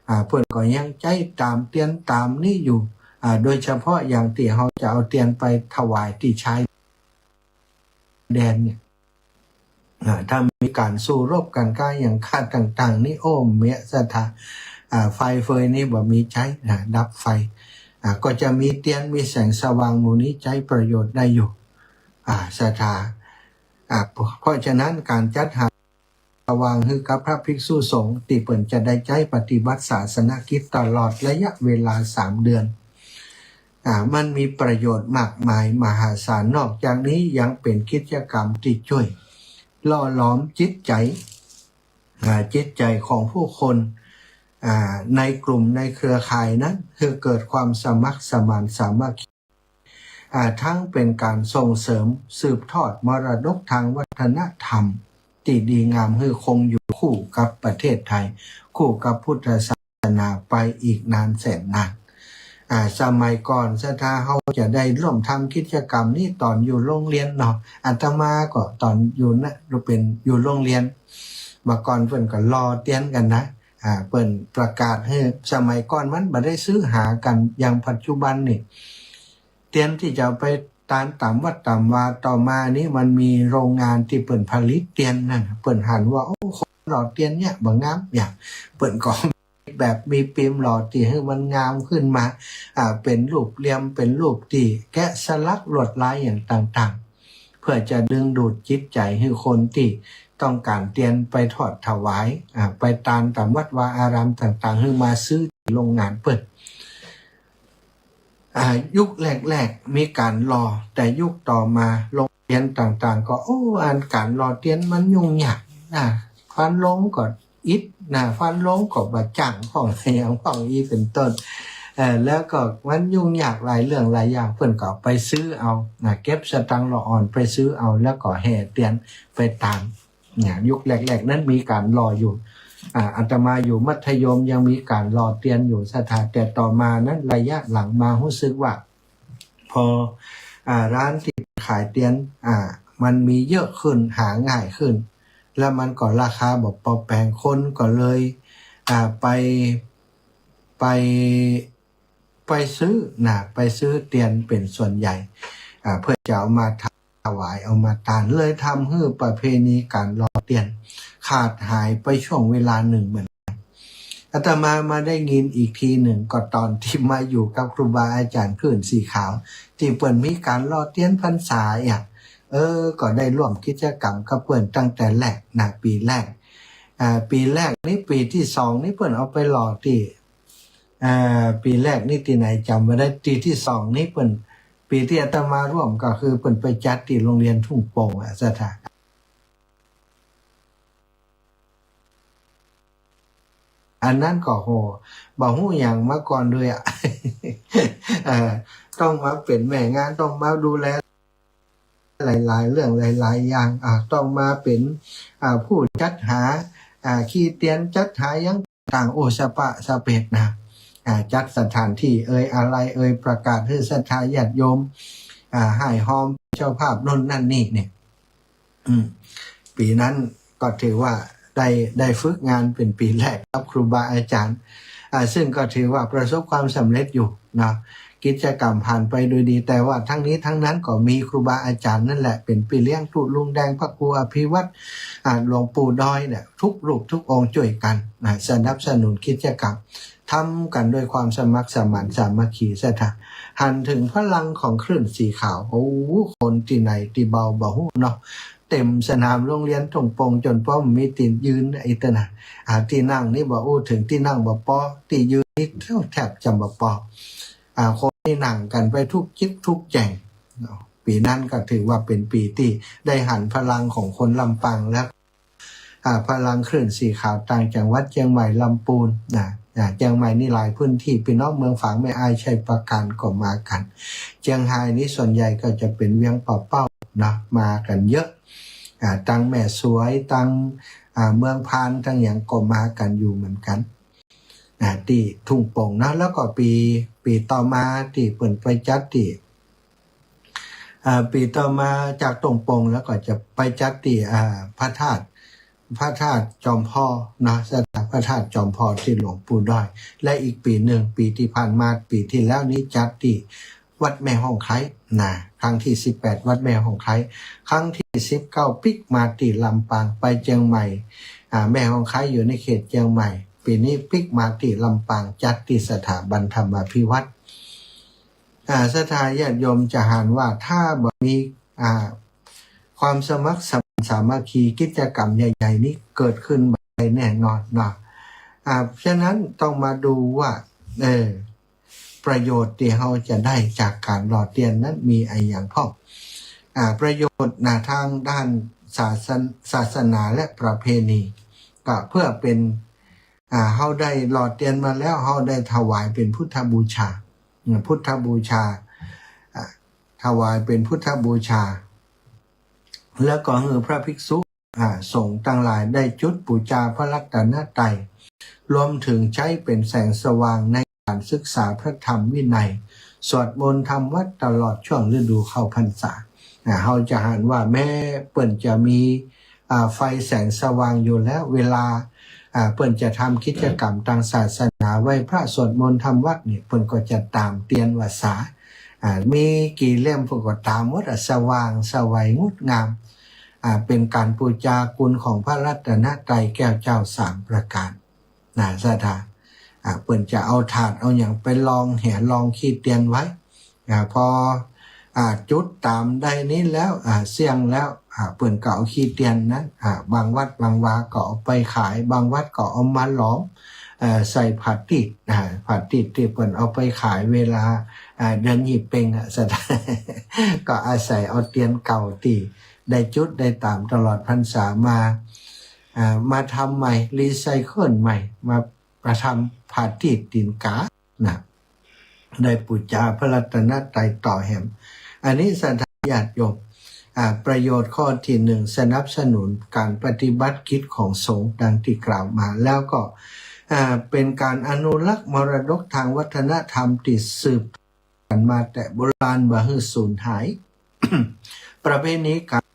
อ่า เปิ้นก็ยังใจ๊ต๋ามเตียนต๋ามนี้อยู่ อ่า โดยเฉพาะอย่างตี้เฮาจะเอาเตียนไปถวายตี้ชายแดนเนี่ย อ่า ถ้ามีก๋านสู้รบกั๋นก้าอย่างก้าต่างๆ นี่ โอ้ เมียศรัทธา อ่า ไฟเฟยนี่บ่มีใจ๊นะ ดับไฟ อ่า ก็จะมีเตียนมีแสงสว่างหมู่นี้ใจ๊ประโยชน์ได้อยู่ อ่า ศรัทธา อ่า เพราะ เพราะฉะนั้นก๋านจัดหา สว่างหื้อกับพระภิกษุสงฆ์ตี้เปิ้นจะได้ใจ๊ปฏิบัติศาสนกิจตลอดระยะเวลาสามเดือน อ่า มันมีประโยชน์มากมายมหาศาล นอกจากนี้ยังเป๋นกิจกรรมตี้จ้วยหล่อหลอมจิตใจ๋ อ่า จิตใจ๋ของผู้คน อ่า ในกลุ่มในเครือข่ายนั้น หื้อเกิดความสมัครสมานสามัคคี อ่า ทั้งเป๋นก๋านส่งเสริมสืบทอดมรดกทางวัฒนธรรมตี้ดีงามหื้อคงอยู่คู่กับประเทศไทย คู่กับพุทธศาสนาไปอีกนานแสนนาน อ่า สมัยก่อนศรัทธาเฮาจะได้ร่วมทำกิจกรรมนี้ต๋อนอยู่โรงเรียนเนาะ อาตมาก็ต๋อนอยู่นะ เป๋นอยู่โรงเรียน เมื่อก่อนเปิ้นก็หล่อเตียนกั๋นนะ อ่า เปิ้นประกาศหื้อ สมัยก่อนมันบ่ได้ซื้อหากั๋นอย่างปัจจุบันนี่ เตียนตี้จะเอาไปตานต๋ามวัดต๋ามวา ต่อมานี้มันมีโรงงานตี้เปิ้นผลิตเตียนนั่นน่ะ เปิ้นหันว่า โอ้ คนหล่อเตียนเนี่ยบ่งาม อย่าง เปิ้นก็แบบมีปิมหล่อตี้หื้อมันงามขึ้นมา อ่า เป๋นรูปเหลี่ยม เป๋นรูปตี้แกะสลักลวดลายอย่างต่างๆ เพื่อจะดึงดูดจิตใจ๋หื้อคนตี้ต้องก๋านเตียนไปทอดถวาย อ่า ไปตานต๋ามวัดวาอารามต่างๆ หื้อมาซื้อตี้โรงงานเปิ้น อ่า ยุคแรกๆ มีก๋านหล่อ แต่ยุคต่อมาโรงเรียนต่างๆ ก็ โอ้ อันก๋านหล่อเตียนมันยุ่งยากนะ ฟันลงก็อิดนะ ฟันลงก็บ่จ้าง พ่องอะหยังพ่องอี้เป๋นต้น เอ่อ แล้วก็มันยุ่งยากหลายเรื่องหลายอย่าง เปิ้นก็ไปซื้อเอานะ เก็บสตางค์ละอ่อนไปซื้อเอา แล้วก็แห่เตียนไปตาน เนี่ย ยุคแรกๆ นั้นมีก๋านหล่ออยู่ อ่า อาตมาอยู่มัธยมยังมีก๋านหล่อเตียนอยู่ศรัทธา แต่ต่อมานั้นระยะหลังมาฮู้สึกว่า พอ อ่า ร้านตี้ขายเตียน อ่า มันมีเยอะขึ้น หาง่ายขึ้น แล้วมันก็ราคาบ่ปอแปง คนก็เลย อ่า ไป ไป ไปซื้อนะ ไปซื้อเตียนเป๋นส่วนใหญ่ อ่า เพื่อจะเอามาถวาย เอามาตาน เลยทำหื้อประเพณีก๋านหล่อเตียนขาดหายไปช่วงเวลาหนึ่งเหมือนกั๋น อาตมามาได้ยินอีกทีหนึ่งก็ต๋อนตี้มาอยู่กับครูบาอาจ๋ารย์คลื่นสีขาว ตี้เปิ้นมีก๋านหล่อเตียนพรรษาอ่ะ เออ ก็ได้ร่วมกิจกรรมกับเปิ้นตั้งแต่แรกนะ ปีแรก อ่า ปีแรกนี้ ปีตี้สองนี้เปิ้นเอาไปหล่อตี้ อ่า ปีแรกนี้ตี้ไหนจ๋ำบ่ได้ ตี้ตี้สองนี้เปิ้น ปีตี้อาตมาร่วมก็คือเปิ้นไปจัดตี้โรงเรียนทุ่งโป่งอะศรัทธา อันนั้นก็ โห บ่ฮู้หยังมาก่อนเลยอะ เอ่อ ต้องมาเป๋นแม่งาน ต้องมาดูแลหลายๆ เรื่องหลายๆ อย่าง อ่า ต้องมาเป๋น อ่า ผู้จัดหา อ่า ขี้เตียน จัดหาหยังต่าง โอ้ สะปะสะเปดนะ อ่า จัดสถานที่เอยอะไรเอย ประกาศหื้อศรัทธาญาติโยม อ่า ฮ้ายฮอมเจ้าภาพโน่นนั่นนี่เนี่ย อืม ปีนั้นก็ถือว่าได้ ได้ฝึกงานเป๋นปีแรกกับครูบาอาจ๋ารย์ อ่า ซึ่งก็ถือว่าประสบความสำเร็จอยู่เนาะ กิจกรรมผ่านไปโดยดี แต่ว่าทั้งนี้ทั้งนั้นก็มีครูบาอาจ๋ารย์นั่นแหละเป๋นปี้เลี้ยง ตุ๊ลุงแดง พระครูอภิวัฒน์ อ่า หลวงปู่ดอยเนี่ย ทุกรูปทุกองค์จ้วยกั๋นนะ สนับสนุนกิจกรรม ทำกั๋นด้วยความสมัครสมานสามัคคีศรัทธา หันเถิงพลังของคลื่นสีขาว โอ้ คนตี้ไหนตี้เบาบ่ฮู้เนาะ เต็มสนามโรงเรียนทุ่งโป่งจ๋นป้อบ่มีตี้ยืนไอ้เต้านะ อ่า ตี้นั่งนี่บ่อู้เถิง ตี้นั่งบ่ปอ ตี้ยืนนี่แทบจะบ่ปอ อ่า คนนี่นั่งกั๋นไปทุกจิ๊กทุกแจ่งเนาะ ปีนั้นก็ถือว่าเป๋นปีตี้ได้หันพลังของคนลำปางแล้ว อ่า พลังคลื่นสีขาวต่างจังหวัดเจียงใหม่ ลำปูนนะ อ่า เจียงใหม่นี่หลายพื้นตี้ ปี้น้องเมืองฝาง แม่อาย ชัยปราการก็มากั๋น เจียงฮายนี่ส่วนใหญ่ก็จะเป๋นเวียงป่าเป้าเนาะ มากั๋นเยอะ อ่า ตังแม่สวย ตัง อ่า เมืองพาน ตังหยังก็มากั๋นอยู่เหมือนกั๋น อ่า ตี้ทุ่งโป่งเนาะ แล้วก็ปี๋ ปี๋ต่อมาตี้เปิ้นไปจัดตี้ อ่า ปี๋ต่อมาจากทุ่งโป่งแล้วก็จะไปจัดตี้ อ่า พระธาตุ พระธาตุจอมพอเนาะ สถานพระธาตุจอมพอตี้หลวงปู่ด้อย และอีกปี๋นึ่ง ปี๋ตี้ผ่านมา ปี๋ตี้แล้วนี้จัดตี้วัดแม่ฮ่องไคล้นะ ครั้งตี้สิบแปด วัดแม่ฮ่องไคล้ ครั้งตี้สิบเก้าปิ๊กมาตี้ลำปาง ไปเจียงใหม่ อ่า แม่ฮ่องไคล้อยู่ในเขตเจียงใหม่ ปี๋นี้ปิ๊กมาตี้ลำปาง จัดตี้สถาบันธรรมาภิวัฒน์ อ่า ศรัทธาญาติโยมจะหันว่าถ้าบ่มี อ่า ความสมัครสมานสามัคคี กิจกรรมใหญ่ๆ นี้เกิดขึ้นบ่ได้แน่นอนเนาะ อ่า ฉะนั้นต้องมาดูว่า เออ ประโยชน์ตี้เฮาจะได้จากก๋านหล่อเตียนนั้นมีอะหยังพ่อง อ่า ประโยชน์นะ ทางด้านศาสน- ศาสนาและประเพณี ก็เพื่อเป๋น อ่า เฮาได้หล่อเตียนมาแล้ว เฮาได้ถวายเป๋นพุทธบูชา อืม พุทธบูชา อ่า ถวายเป๋นพุทธบูชา แล้วก็หื้อพระภิกษุ อ่า สงฆ์ตังหลายได้จุดปู๋จาพระรัตนตรัย รวมเถิงใจ๊เป๋นแสงสว่างในก๋านศึกษาพระธรรมวินัย สวดมนต์ทำวัตรตลอดช่วงฤดูเข้าพรรษา อ่า เฮาจะหันว่าแม้เปิ้นจะมี อ่า ไฟแสงสว่างอยู่แล้ว เวลา อ่า เปิ้นจะทำกิจกรรมตางศาสนา ไหว้พระสวดมนต์ทำวัตรนี่ เปิ้นก็จะต๋ามเตียนว่าสา อ่า มีกี่เล่มเปิ้นก็ต๋ามหมดอะ สว่างไสวงดงาม อ่า เป๋นก๋านปู๋จากุณของพระรัตนตรัยแก้วเจ้าสามประก๋าน นะ ศรัทธา อ่า เปิ้นจะเอาถ่านเอาหยังไปรองแห รองขี้เตียนไว้ อ่า พอ อ่า จุดต๋ามได้นี้แล้ว อ่า เสี้ยงแล้ว อ่า เปิ้นก็เอาขี้เตียนนั้น อ่า บางวัดบางวาก็เอาไปขาย บางวัดก็เอามาหลอม เอ่อ ใส่ผ้าติ๊ด อ่า ผ้าติ๊ดตี้เปิ้นเอาไปขายเวลา อ่า เดือนยี่เป็งอะ ศรัทธา ก็อาศัยเอาเตียนเก่าตี้ได้จุดได้ต๋ามตลอดพรรษามา อ่า มาทำใหม่ รีไซเคิลใหม่ มา มาทำผ้าติ๊ดตี๋นก๋านะ ได้ปู๋จาพระรัตนตรัยต่อแหม อันนี้ศรัทธาญาติโยม อ่า ประโยชน์ข้อตี้นึ่ง สนับสนุนก๋านปฏิบัติกิจของสงฆ์ดังตี้กล่าวมา แล้วก็ อ่า เป๋นก๋านอนุรักษ์มรดกทางวัฒนธรรมตี้สืบกั๋นมาแต่โบราณ บ่หื้อสูญหาย ประเพณีก๋าน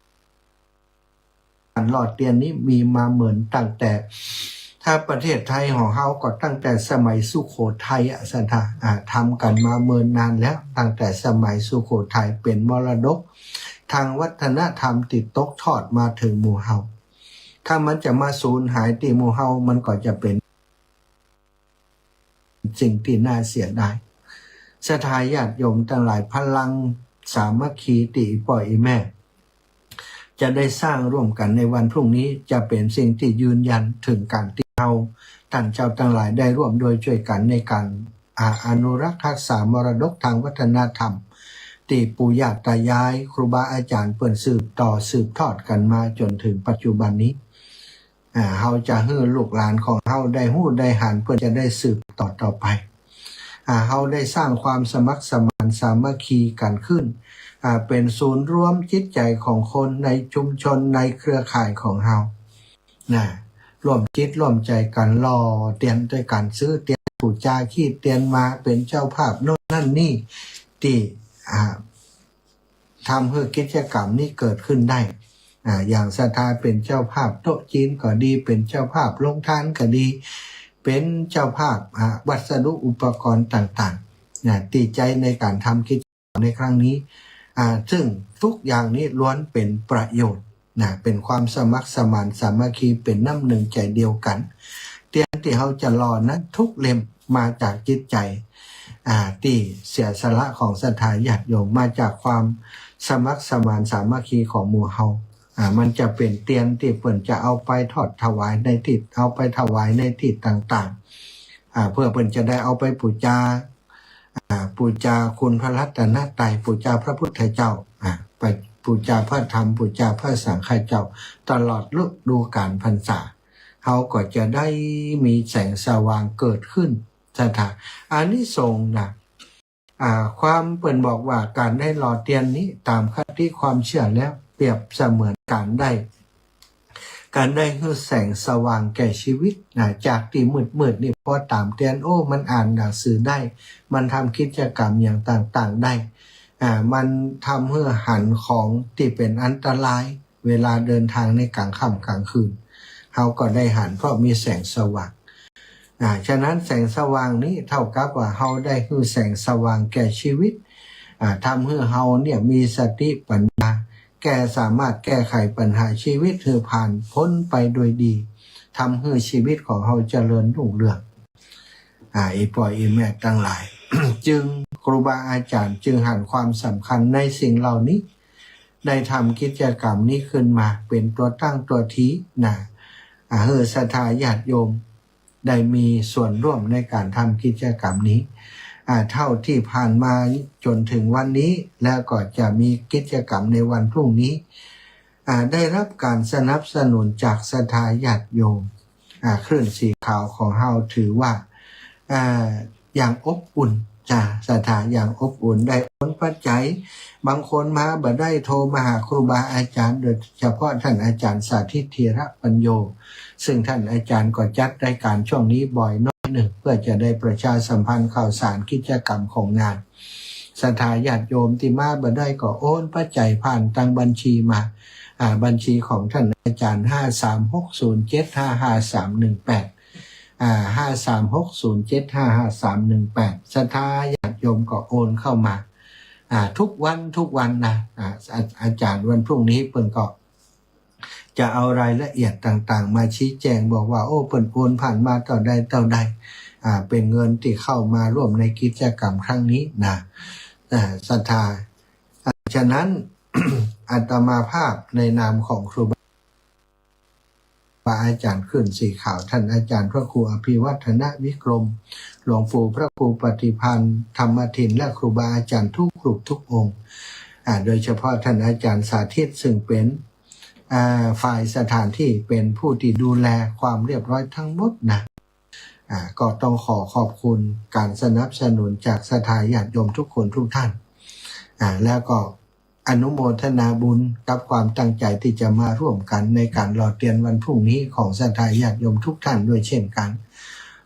ก๋านหล่อเตียนนี้มีมาเมินตั้งแต่ ถ้าประเทศไทยของเฮาก็ตั้งแต่สมัยสุโขทัยอะ ศรัทธา อ่า ทำกั๋นมาเมินนานแล้ว ตั้งแต่สมัยสุโขทัย เป๋นมรดกทางวัฒนธรรมตี้ตกทอดมาเถิงหมู่เฮา ถ้ามันจะมาสูญหายตี้หมู่เฮา มันก็จะเป๋น สิ่งตี้น่าเสียดาย ศรัทธาญาติโยมตังหลาย พลังสามัคคีตี้อี่ป้ออี่แม่จะได้สร้างร่วมกั๋นในวันพรุ่งนี้ จะเป๋นสิ่งตี้ยืนยันเถิงก๋านตี้เฮาต้านเจ้าตังหลายได้ร่วมด้วยช่วยกั๋นในก๋าน อ่า อนุรักษ์ฮักษามรดกทางวัฒนธรรมตี้ปู่ย่าต๋ายายครูบาอาจ๋ารย์เปิ้นสืบต่อสืบทอดกั๋นมาจ๋นเถิงปัจจุบันนี้ อ่า เฮาจะหื้อลูกหลานของเฮาได้ฮู้ได้หัน เปิ้นจะได้สืบต่อต่อไป อ่า เฮาได้สร้างความสมัครสมานสามัคคีกั๋นขึ้น อ่า เป๋นศูนย์รวมจิตใจ๋ของคนในชุมชนในเครือข่ายของเฮา นะ ร่วมจิตร่วมใจ๋กั๋นหล่อเตียนตวยกั๋น ซื้อเตียนปู๋จา ขี้เตียนมาเป๋นเจ้าภาพโน่นนั่นนี่ ตี้ อ่า ทำหื้อกิจกรรมนี้เกิดขึ้นได้ อ่า อย่างศรัทธาเป๋นเจ้าภาพโต๊ะจีนก็ดี เป๋นเจ้าภาพโฮงตานก็ดี เป๋นเจ้าภาพ อ่า วัสดุอุปกรณ์ต่างๆ นะ ตี้ใจ๊ในก๋านทำกิจกรรมในครั้งนี้ อ่า ซึ่งทุกอย่างนี้ล้วนเป๋นประโยชน์ นะ เป๋นความสมัครสมานสามัคคี เป๋นน้ำนึ่งใจ๋เดียวกั๋น เตียนตี้เฮาจะหล่อนั้นทุกเล่มมาจากจิตใจ๋ อ่า ตี้เสียสละของศรัทธาญาติโยม มาจากความสมัครสมานสามัคคีของหมู่เฮา อ่า มันจะเป๋นเตียนตี้เปิ้นจะเอาไปทอดถวายในตี้ เอาไปถวายในตี้ต่างๆ อ่า เพื่อเปิ้นจะได้เอาไปปู๋จา อ่า ปู๋จาคุณพระรัตนตรัย ปู๋จาพระพุทธเจ้า อ่า ไปปู๋จาพระธรรม ปู๋จาพระสังฆเจ้า ตลอดฤดูกาลพรรษา เฮาก็จะได้มีแสงสว่างเกิดขึ้น ศรัทธา อานิสงส์นะ อ่า ความเปิ้นบอกว่าก๋านได้หล่อเตียนนี้ ต๋ามคติความเจื้อแล้ว เปรียบเสมือนก๋านได้ ก๋านได้หื้อแสงสว่างแก่ชีวิตนะ จากตี้มืดๆ นี่ พอต๋ามเตียน โอ้ มันอ่านหนังสือได้ มันทำกิจกรรมอย่างต่างๆ ได้ อ่า มันทำหื้อหันของตี้เป๋นอันตราย เวลาเดินทางในก๋างค่ำก๋างคืน เฮาก็ได้หันเพราะมีแสงสว่าง อ่า ฉะนั้นแสงสว่างนี้เท่ากับว่าเฮาได้หื้อแสงสว่างแก่ชีวิต อ่า ทำหื้อเฮาเนี่ยมีสติปัญญา แก้ สามารถแก้ไขปัญหาชีวิตหื้อผ่านพ้นไปโดยดี ทำหื้อชีวิตของเฮาเจริญรุ่งเรือง อ่า อี่ป้ออี่แม่ตังหลาย จึงครูบาอาจ๋ารย์จึงหันความสำคัญในสิ่งเหล่านี้ ได้ทำกิจกรรมนี้ขึ้นมาเป๋นตั๋วตั้งตั๋วตีนะ อ่า หื้อศรัทธาญาติโยมได้มีส่วนร่วมในก๋านทำกิจกรรมนี้ อ่า เท่าตี้ผ่านมาจ๋นเถิงวันนี้ แล้วก็จะมีกิจกรรมในวันพรุ่งนี้ อ่า ได้ฮับก๋านสนับสนุนจากศรัทธาญาติโยม อ่า คลื่นสีขาวของเฮาถือว่า อ่า อย่างอบอุ่น จ้า ศรัทธาอย่างอบอุ่น ได้โอนปัจจัย บางคนมาบ่ได้ โทรมาหาครูบาอาจ๋ารย์ โดยเฉพาะต้านอาจ๋ารย์สาธิต ธีระปัญโญ ซึ่งต้านอาจ๋ารย์ก็จัดรายก๋านช่วงนี้บ่อยน้อยนึ่ง เปื้อจะได้ประชาสัมพันธ์ข่าวสารกิจกรรมของงาน ศรัทธาญาติโยมตี้มาบ่ได้ก็โอนปัจจัยผ่านตางบัญชีมา อ่า บัญชีของต้านอาจ๋ารย์ ห้าสามหกศูนย์เจ็ดห้าห้าสามหนึ่งแปด อ่า ห้าสามหกศูนย์เจ็ดห้าห้าสามหนึ่งแปด ศรัทธาญาติโยมก็โอนเข้ามา อ่า ทุกวัน ทุกวันนะ อ่า อา อาจ๋ารย์วันพรุ่งนี้เปิ้นก็จะเอารายละเอียดต่างๆ มาชี้แจงบอกว่า โอ้ เปิ้นโอนผ่านมาเต้าใดเต้าใด อ่า เป๋นเงินตี้เข้ามาร่วมในกิจกรรมครั้งนี้นะ อ่า ศรัทธา อ่า ฉะนั้น อาตมาภาพในนามของครูบา บาอาจ๋ารย์คลื่นสีขาว ต้านอาจ๋ารย์พระครูอภิวัฒนวิกรม หลวงปู่พระครูปฏิภาณธรรมทิน และครูบาอาจ๋ารย์ทุกรูปทุกองค์ อ่า โดยเฉพาะต้านอาจ๋ารย์สาธิต ซึ่งเป๋น อ่า ฝ่ายสถานตี้ เป๋นผู้ตี้ดูแลความเรียบร้อยทั้งหมดนะ อ่า ก็ต้องขอขอบคุณก๋านสนับสนุนจากศรัทธาญาติโยมทุกคนทุกท่าน อ่า แล้วก็ อนุโมทนาบุญกับความตั้งใจ๋ตี้จะมาร่วมกั๋นในก๋านหล่อเตียนวันพรุ่งนี้ของศรัทธาญาติโยมทุกท่านด้วยเช่นกั๋น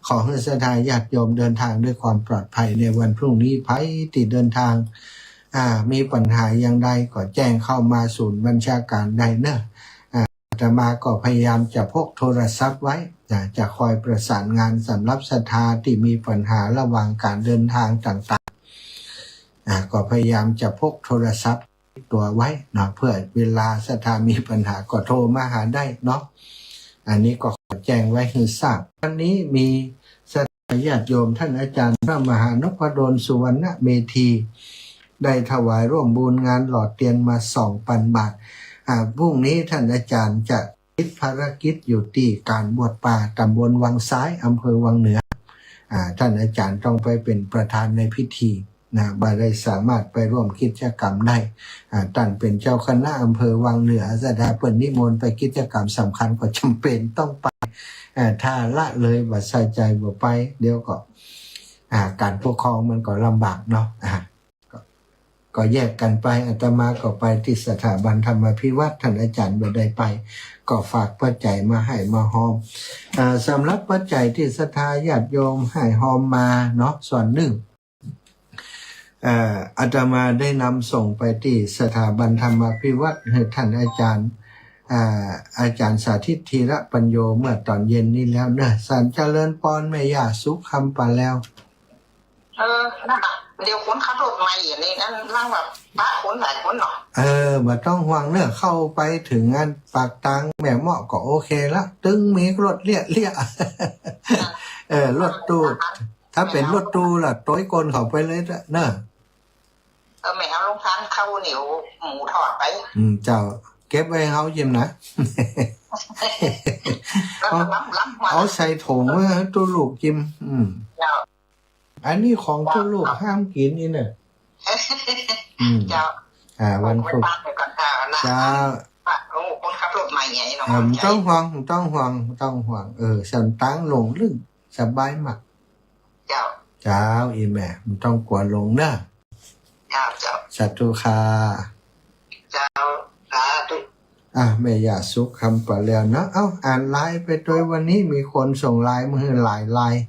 ขอหื้อศรัทธาญาติโยมเดินทางด้วยความปลอดภัยในวันพรุ่งนี้ ใผตี้เดินทาง อ่า มีปัญหาอย่างใดก็แจ้งเข้ามาศูนย์บัญชาการได้เนาะ อ่า อาตมาก็พยายามจะพกโทรศัพท์ไว้ อ่า จะคอยประสานงานสำหรับศรัทธาตี้มีปัญหาระหว่างก๋านเดินทางต่างๆ อ่า ก็พยายามจะพกโทรศัพท์ติดตั๋วไว้เนาะ เปื้อเวลาศรัทธามีปัญหาก็โทรมาหาได้เนาะ อันนี้ก็ขอแจ้งไว้หื้อทราบ วันนี้มีศรัทธาญาติโยมต้านอาจ๋ารย์พระมหานพดลสุวรรณเมธี ได้ถวายร่วมบุญงานหล่อเตียนมาสองปันบาท อ่า พรุ่งนี้ต้านอาจ๋ารย์จะติดภารกิจอยู่ตี้ก๋านบวชป่าต๋ำบลวังซ้าย อำเภอวังเหนือ อ่า ต้านอาจ๋ารย์ต้องไปเป๋นประธานในพิธี นะ บ่ได้สามารถไปร่วมกิจกรรมได้ อ่า ต้านเป๋นเจ้าคณะอำเภอวังเหนือ ศรัทธาเปิ้นนิมนต์ไปกิจกรรมสำคัญก็จ๋ำเป๋นต้องไป อ่า ถ้าละเลยบ่ใส่ใจ๋บ่ไป เดี๋ยวก็ อ่า ก๋านปกครองมันก็ลำบากเนาะ อ่า ก็ ก็แยกกั๋นไป อาตมาก็ไปตี้สถาบันธรรมาภิวัฒน์ ต้านอาจ๋ารย์บ่ได้ไป ก็ฝากปัจจัยมาให้มาฮอม อ่า สำหรับปัจจัยตี้ศรัทธาญาติโยมให้ฮอมมาเนาะ ส่วนนึ่ง เอ่อ อาตมาได้นำส่งไปตี้สถาบันธรรมาภิวัฒน์ หื้อต้านอาจ๋ารย์ อ่า อาจ๋ารย์สาธิต ธีระปัญโญ เมื่อต๋อนเย็นนี้แล้วเนาะ สันเจริญปอนแม่ย่าสุขคำปาแลว เออ นั่นน่ะ เดี๋ยวคนขับรถใหม่อย่างนี้ อันหลังว่าปะคนหลายคนเนาะ เออ บ่ต้องห่วงเนาะ เข้าไปเถิงอันปากตางแม่เมาะก็โอเคละ ตึงมีรถเลี้ยๆ เออ รถตู้ ถ้าเป๋นรถตู้ล่ะ โตยก้นเข้าไปเลยเนาะ เออ แม่เอาลงทานข้าวเหนียวหมูทอดไป อืม เจ้า เก็บไว้เฮาจิมนะ แล้วก็ล้ำๆ มา เอาใส่ถุงไว้ให้ตุ๊ลูกจิม อืม เจ้า อันนี้ของตุ๊ลูกห้ามกิ๋นนี่เนาะ อืม เจ้า อ่า วันพุธ เจ้า โอ้ คนขับรถใหม่ ใหญ่เนาะ เออ บ่ต้องห่วง บ่ต้องห่วง บ่ต้องห่วง เออ สันตางโล่งลึ่ง สบายมาก เจ้า เจ้า อีแม่ บ่ต้องกั๋วหลงเน่อ เจ้า เจ้า สาธุค่ะ เจ้า สาธุ อ่ะ แม่ย่าสุขคำปะแล้วเนาะ เอ้า อ่านไลน์ไปตวย วันนี้มีคนส่งไลน์มาหื้อหลายไลน์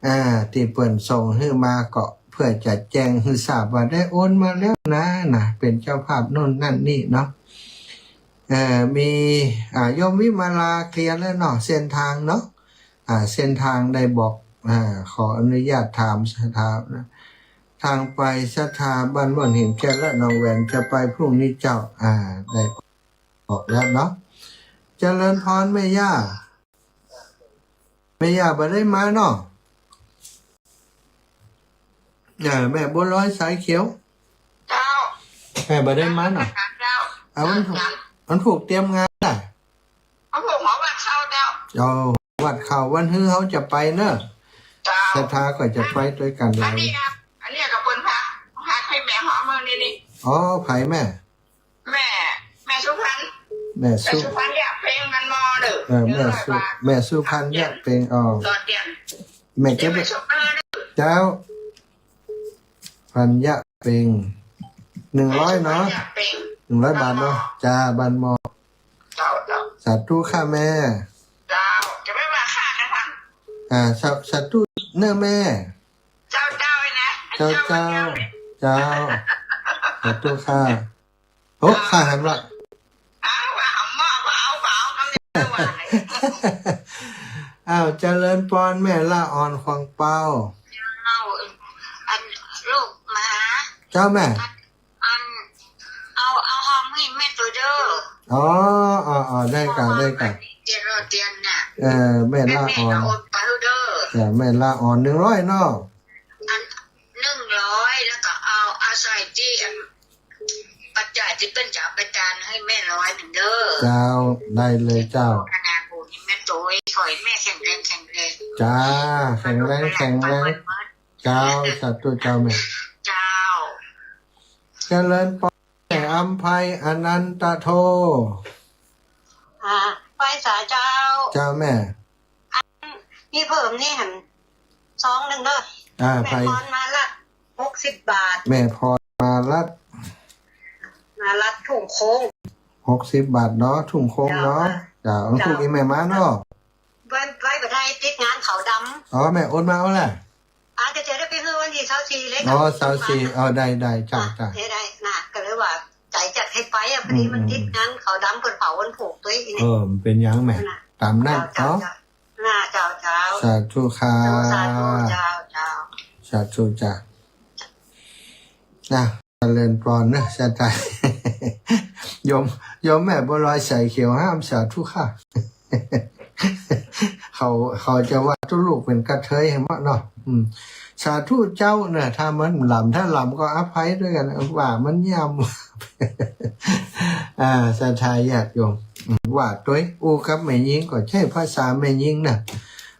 อ่า ตี้เปิ้นส่งหื้อมาก็เพื่อจะแจ้งหื้อทราบว่าได้โอนมาแล้วนะ นะ เป๋นเจ้าภาพโน่นนั่นนี่เนาะ เอ่อ มี อ่า โยมวิมาลาเคลียร์แล้วเนาะ เส้นทางเนาะ อ่า เส้นทางได้บอก อ่า ขออนุญาตถามศรัทธานะ ทางไปศรัทธาบ้านม่อนหินแก้วและหนองแหวนจะไปพรุ่งนี้เจ้า อ่า ได้บอกแล้วเนาะ เจริญพรแม่ย่า แม่ย่าบ่ได้มาเนาะ เออ แม่บัวลอยสายเขียว เจ้า แม่บ่ได้มาเนาะ เจ้า อ่ะ วัน เจ้า วันผูกเตรียมงานน่ะ วันผูกหอวัดเข้าเจ้า เจ้า วัดเข้า วันฮื้อเฮาจะไปเนอะ เจ้า ศรัทธาก็จะไปตวยกั๋นหลาย อันนี้ครับ อันนี้ก็เปิ้นพา พาให้แม่หอมเอานี่ นี่ อ๋อ ใผแม่ แม่ แม่สุพรรณ แม่สุ แม่สุพรรณเยียะเปง มันมอเด้อ เออ แม่สุ หนึ่งร้อยบาท แม่สุพรรณเยียะเปง อ๋อ หล่อเตียน แม่เก็บ แม่สุพรรณเด้อ เจ้า พรรณเยียะเปง หนึ่งร้อยเนาะ แม่สุพรรณเยียะเปง หนึ่งร้อยบาทเนาะ บ้านมอ จ้า บ้านมอ เจ้า เจ้า สาธุค่ะแม่ เจ้า จะไม่ว่าข้านะท่าน อ่า สา สาธุเนอะแม่ เจ้า เจ้า ไอ้นะ เจ้า เจ้า เจ้า เจ้า สาธุค่ะ โอ้ ข้าหันละ เอาว่าหำหม้อ ว่าเอา ว่าเอา คำเดียวว่าเลย อ้าว เจริญปอน แม่ละอ่อนขวางเปา เอา อันลูกมา เจ้าแม่ อัน เอา เอาหอมหื้อแม่ตวยเด้อ อ๋อ อ๋อ อ๋อ ได้ก่ะ ได้ก่ะ เตียน เตียนน่ะ เออ แม่ละอ่อน แม่ก็โอนไปเด้อ จ้ะ แม่ละอ่อน หนึ่งร้อยเนาะ อัน หนึ่งร้อย แล้วก็เอา เอาใส่ตี้อัน ปัจจัยตี้เปิ้นจะเอาไปตานหื้อแม่ร้อยนึ่งเด้อ เจ้า ได้เลยเจ้า อนุโมทนาบุญแม่ตวย ขอหื้อแม่แข็งแรง แข็งแรง จ้า แข็งแรง แข็งแรง เจ้า สาธุเจ้าแม่ เจ้า เจริญปอน แม่อำไพ อนันตโท อ่า ไปสาเจ้า เจ้าแม่ อันนี้เพิ่มนี่หัน ซองนึ่งเด้อ อ่า แม่ ไพ พรมาลัด หกสิบบาท แม่พรมาลัด มาลัดทุ่งโค้ง หกสิบบาทเนาะ ทุ่งโค้งเนาะ เจ้า เจ้า เจ้า ถูกอีแม่มาเนาะ ไว้ ไว้บ่ได้ติดงานขาวดำ อ๋อ แม่โอนมาเอาแหละ อาจจะ จะได้ไปหื้อวันตี้ซาวสี่เลย อ๋อ ซาวสี่ อ๋อ ได้ ได้ จ้ะ อ่ะ จ้ะ ได้ ได้นะ ก็เลยว่าใจ๋จัดหื้อไปอ่ะ พอดีมันติดงานขาวดำ เปิ้นเผาวันผูกตวยอีกนี่ เออ มันเป๋นหยังแม่ นั่นน่ะ ต๋ามนั้น เจ้า เนาะ เจ้า เจ้า เจ้า สาธุค่ะ เจ้า สาธุ เจ้า เจ้า สาธุจ้ะ นะ เจริญปอนเนอะ สาธุ โยม โยมแม่บัวลอยสายเขียวห้าม สาธุค่ะ เขา เขาจะว่าตุ๊ลูกเป๋นกระเทยหื้อเนาะ อืม สาธุเจ้าเนอะ ถ้ามันหลำ ถ้าหลำก็อภัยตวยกั๋น ว่ามันยำ อ่า ศรัทธาญาติโยม อืม ว่าตวย อู้กับแม่ญิงก็ใจ๊ภาษาแม่ญิงเนอะ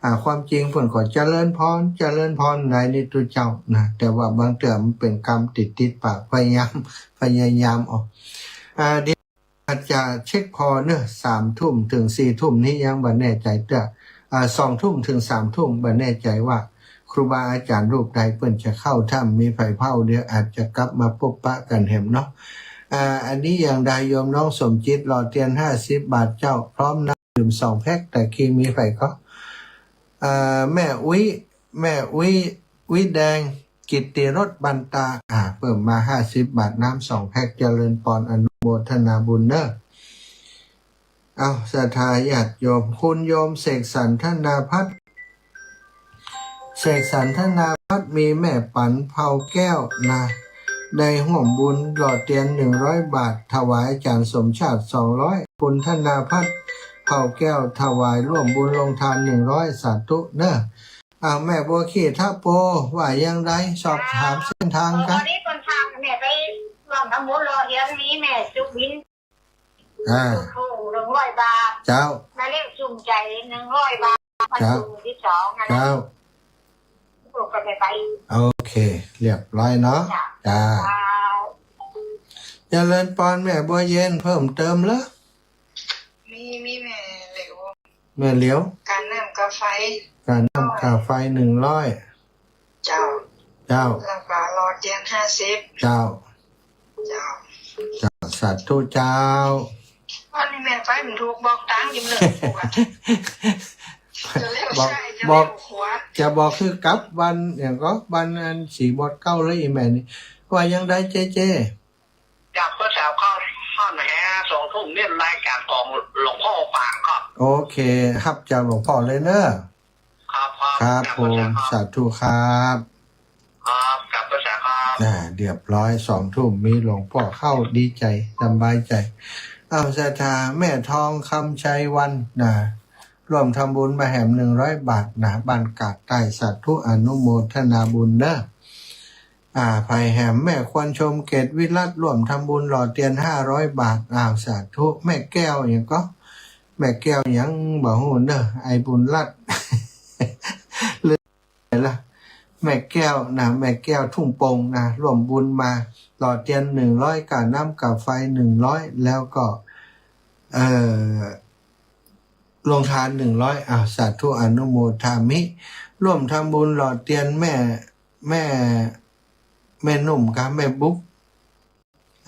อ่า ความจริงเปิ้นก็เจริญปอน เจริญปอนในนี้ตุ๊เจ้านะ แต่ว่าบางเตื้อมันเป๋นกำติดๆ ปาก พยายาม พยายามออก อ่า เดี๋ยว อาจจะเช็คผ่อเนอะ สามทุ่มเถิงสี่ทุ่มนี้ยังบ่แน่ใจ๋เตื้อ อ่า สองทุ่มเถิงสามทุ่มบ่แน่ใจ๋ว่าครูบาอาจ๋ารย์รูปใดเปิ้นจะเข้า ถ้ามีใผเฝ้า เดี๋ยวอาจจะกลับมาปบปะกั๋นแหมเนาะ อ่า อันนี้อย่างใดโยมน้องสมจิตหล่อเตียนห้าสิบบาทเจ้า พร้อมน้ำดื่มสองแพ็ค ตะกี้มีใผก็ อ่า แม่อุ๊ย แม่อุ๊ย อุ๊ยแดง กิตติรสบันตา อ่า เพิ่มมาห้าสิบบาท น้ำสองแพ็ค เจริญปอน อนุโมทนาบุญเนอะ เอา ศรัทธาญาติโยม คุณโยมเสกสรรธนาพัฒน์ เสกสรรธนาพัฒน์ มีแม่ปันเผ่าแก้วนะ ได้ฮ่วมบุญหล่อเตียนหนึ่งร้อยบาท ถวายอาจ๋ารย์สมชาติสองร้อย คุณธนาพัฒน์ เผ่าแก้ว ถวายร่วมบุญโรงทานหนึ่งร้อย สาธุเนอะ อ้าว แม่บัวขี่ทะโป ว่าอย่างใด สอบถามเส้นทางกะ เออ วันนี้เปิ้นพาแม่ไปร่วมทำบุญหล่อเตียน มีแม่สุบิน อ่า โอ้โห หนึ่งร้อยบาท เจ้า แม่เลี้ยงสุขใจ๋ หนึ่งร้อยบาท มา เจ้า สู่ที่สองนะ เจ้า ลูกก็ได้ไป โอเค เรียบร้อยเนาะ จ้ะ จ้า เจ้า เจริญปอนแม่บัวเย็น เพิ่มเติมเหรอ แม่เหลียว ก๋าน้ำก๋าไฟ ก๋าน้ำก๋าไฟหนึ่งร้อย เจ้า เจ้า แล้วก็หล่อเตียนห้าสิบ เจ้า เจ้า เจ้า สาธุเจ้า อันนี้แม่ไปมันถูกบอกตังค์อยู่เลย จะเลี้ยวซ้าย จะเลี้ยวขวา จะบอก จะบอกคือกลับบ้านอย่างก็บ้านอันสีบอดเก้าเลยอีแม่นี่ ว่ายังได้เจ๊เจ๊ ครับ เมื่อเช้าก็ฮ้อนแฮะ สองทุ่มนี่รายการของหลวงพ่อปางครับ โอเค ฮับจากหลวงพ่อเลยเนอะ ครับ ครับ ครับ ครับผม สาธุครับ ครับ ครับ ครับ อ่า เรียบร้อย สองทุ่มมีหลวงพ่อเข้า ดีใจ๋ สบายใจ๋ อ้าว ศรัทธาแม่ทองคำชัยวันนะ ร่วมทำบุญมาแหมหนึ่งร้อยบาทนะ บ้านกาดใต้ สาธุ อนุโมทนาบุญเนอะ อ่า ใผแหม แม่ควรชมเกตวิรัตน์ ร่วมทำบุญหล่อเตียนห้าร้อยบาท อ้าว สาธุ แม่แก้วหยังก็ แม่แก้วหยังบ่ฮู้เนอะ ไอ้บุญรัตน์ ลืมไปละ แม่แก้วนะ แม่แก้วทุ่งปงนะ ร่วมบุญมา หล่อเตียนหนึ่งร้อย ก๋าน้ำก๋าไฟหนึ่งร้อย แล้วก็ เอ่อ โรงทานหนึ่งร้อย อ้าว สาธุ อนุโมทามิ ร่วมทำบุญหล่อเตียนแม่ แม่ แม่นุ่มกับแม่บุ๊ก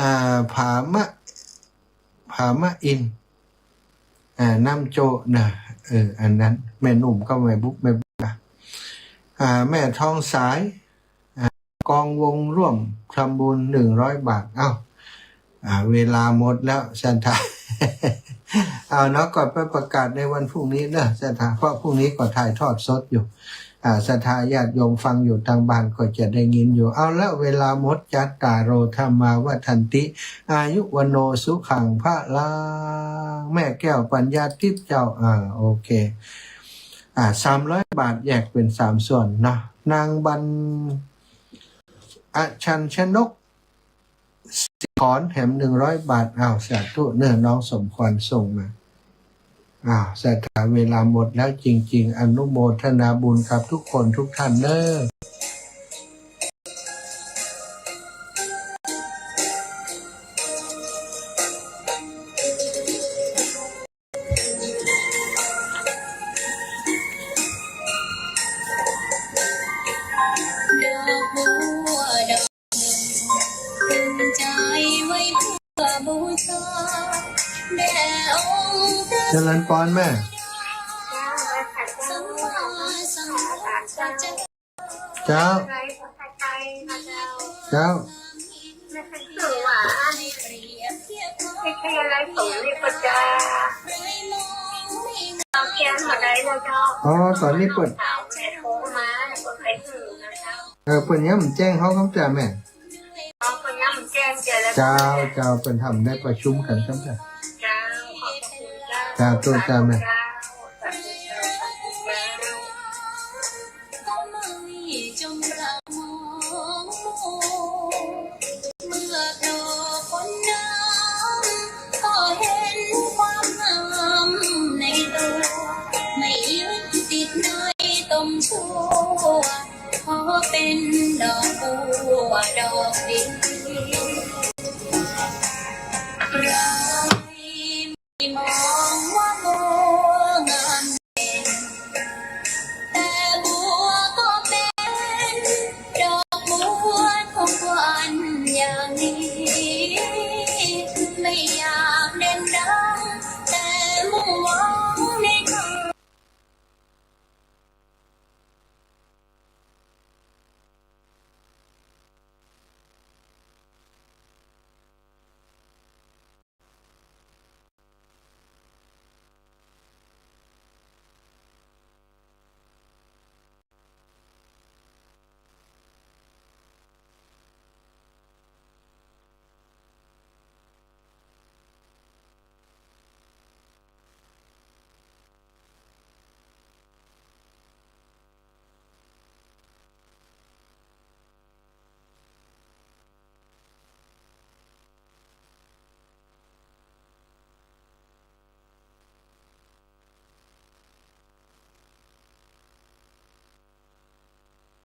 อ่า ผามะ ผามะอินทร์ อ่า น้ำโจนะ เออ อันนั้น แม่นุ่มกับแม่บุ๊ก แม่บุ๊กนะ อ่า แม่ทองสาย อ่า กองวงร่วมทำบุญหนึ่งร้อยบาท เอ้า อ่า เวลาหมดแล้ว ศรัทธา เอาเนาะ ก็ไปประกาศในวันพรุ่งนี้เนอะ ศรัทธา เพราะพรุ่งนี้ก็ถ่ายทอดสดอยู่ อ่า ศรัทธาญาติโยมฟังอยู่ตางบ้านก็จะได้ยินอยู่ เอาละ เวลาหมด จัตตาโร ธัมมา วัฑฒันติ อายุ วัณโณ สุขัง พะลัง แม่แก้วปัญญาทิพย์เจ้า อ่า โอเค อ่า สามร้อยบาท แยกเป๋นสามส่วนเนาะ นางบรร อชัญชนก สิขอนแหมหนึ่งร้อยบาท อ้าว สาธุเนอะ น้องสมควรส่งมา อ้าว ศรัทธา เวลาหมดแล้วจริงๆ อนุโมทนาบุญกับทุกคนทุกท่านเนอะ เจริญปอนแม่ เจ้า เจ้า อ๋อ ต๋อนนี้เปิ้น เออ เปิ้นยังบ่แจ้งเฮาก้ำจ้าแม่ เจ้า เจ้า เปิ้นทำได้ประชุมกั๋นก้ำจ้า เจ้า ขอบพระคุณเจ้า เจ้า โต้ษเจ้าแม่ เจ้า สาธุเจ้า สาธุเจ้า เมื่อโผล่พ้นน้ำก็เห็นความงามในตัว ไม่ยึดติดในตรงชั่ว ขอเป็นดอกบัวดอกเดียว ใครไม่มองว่าบัวงามเด่น แต่บัวก็เป็นดอกบัวทุกวันอย่างนี้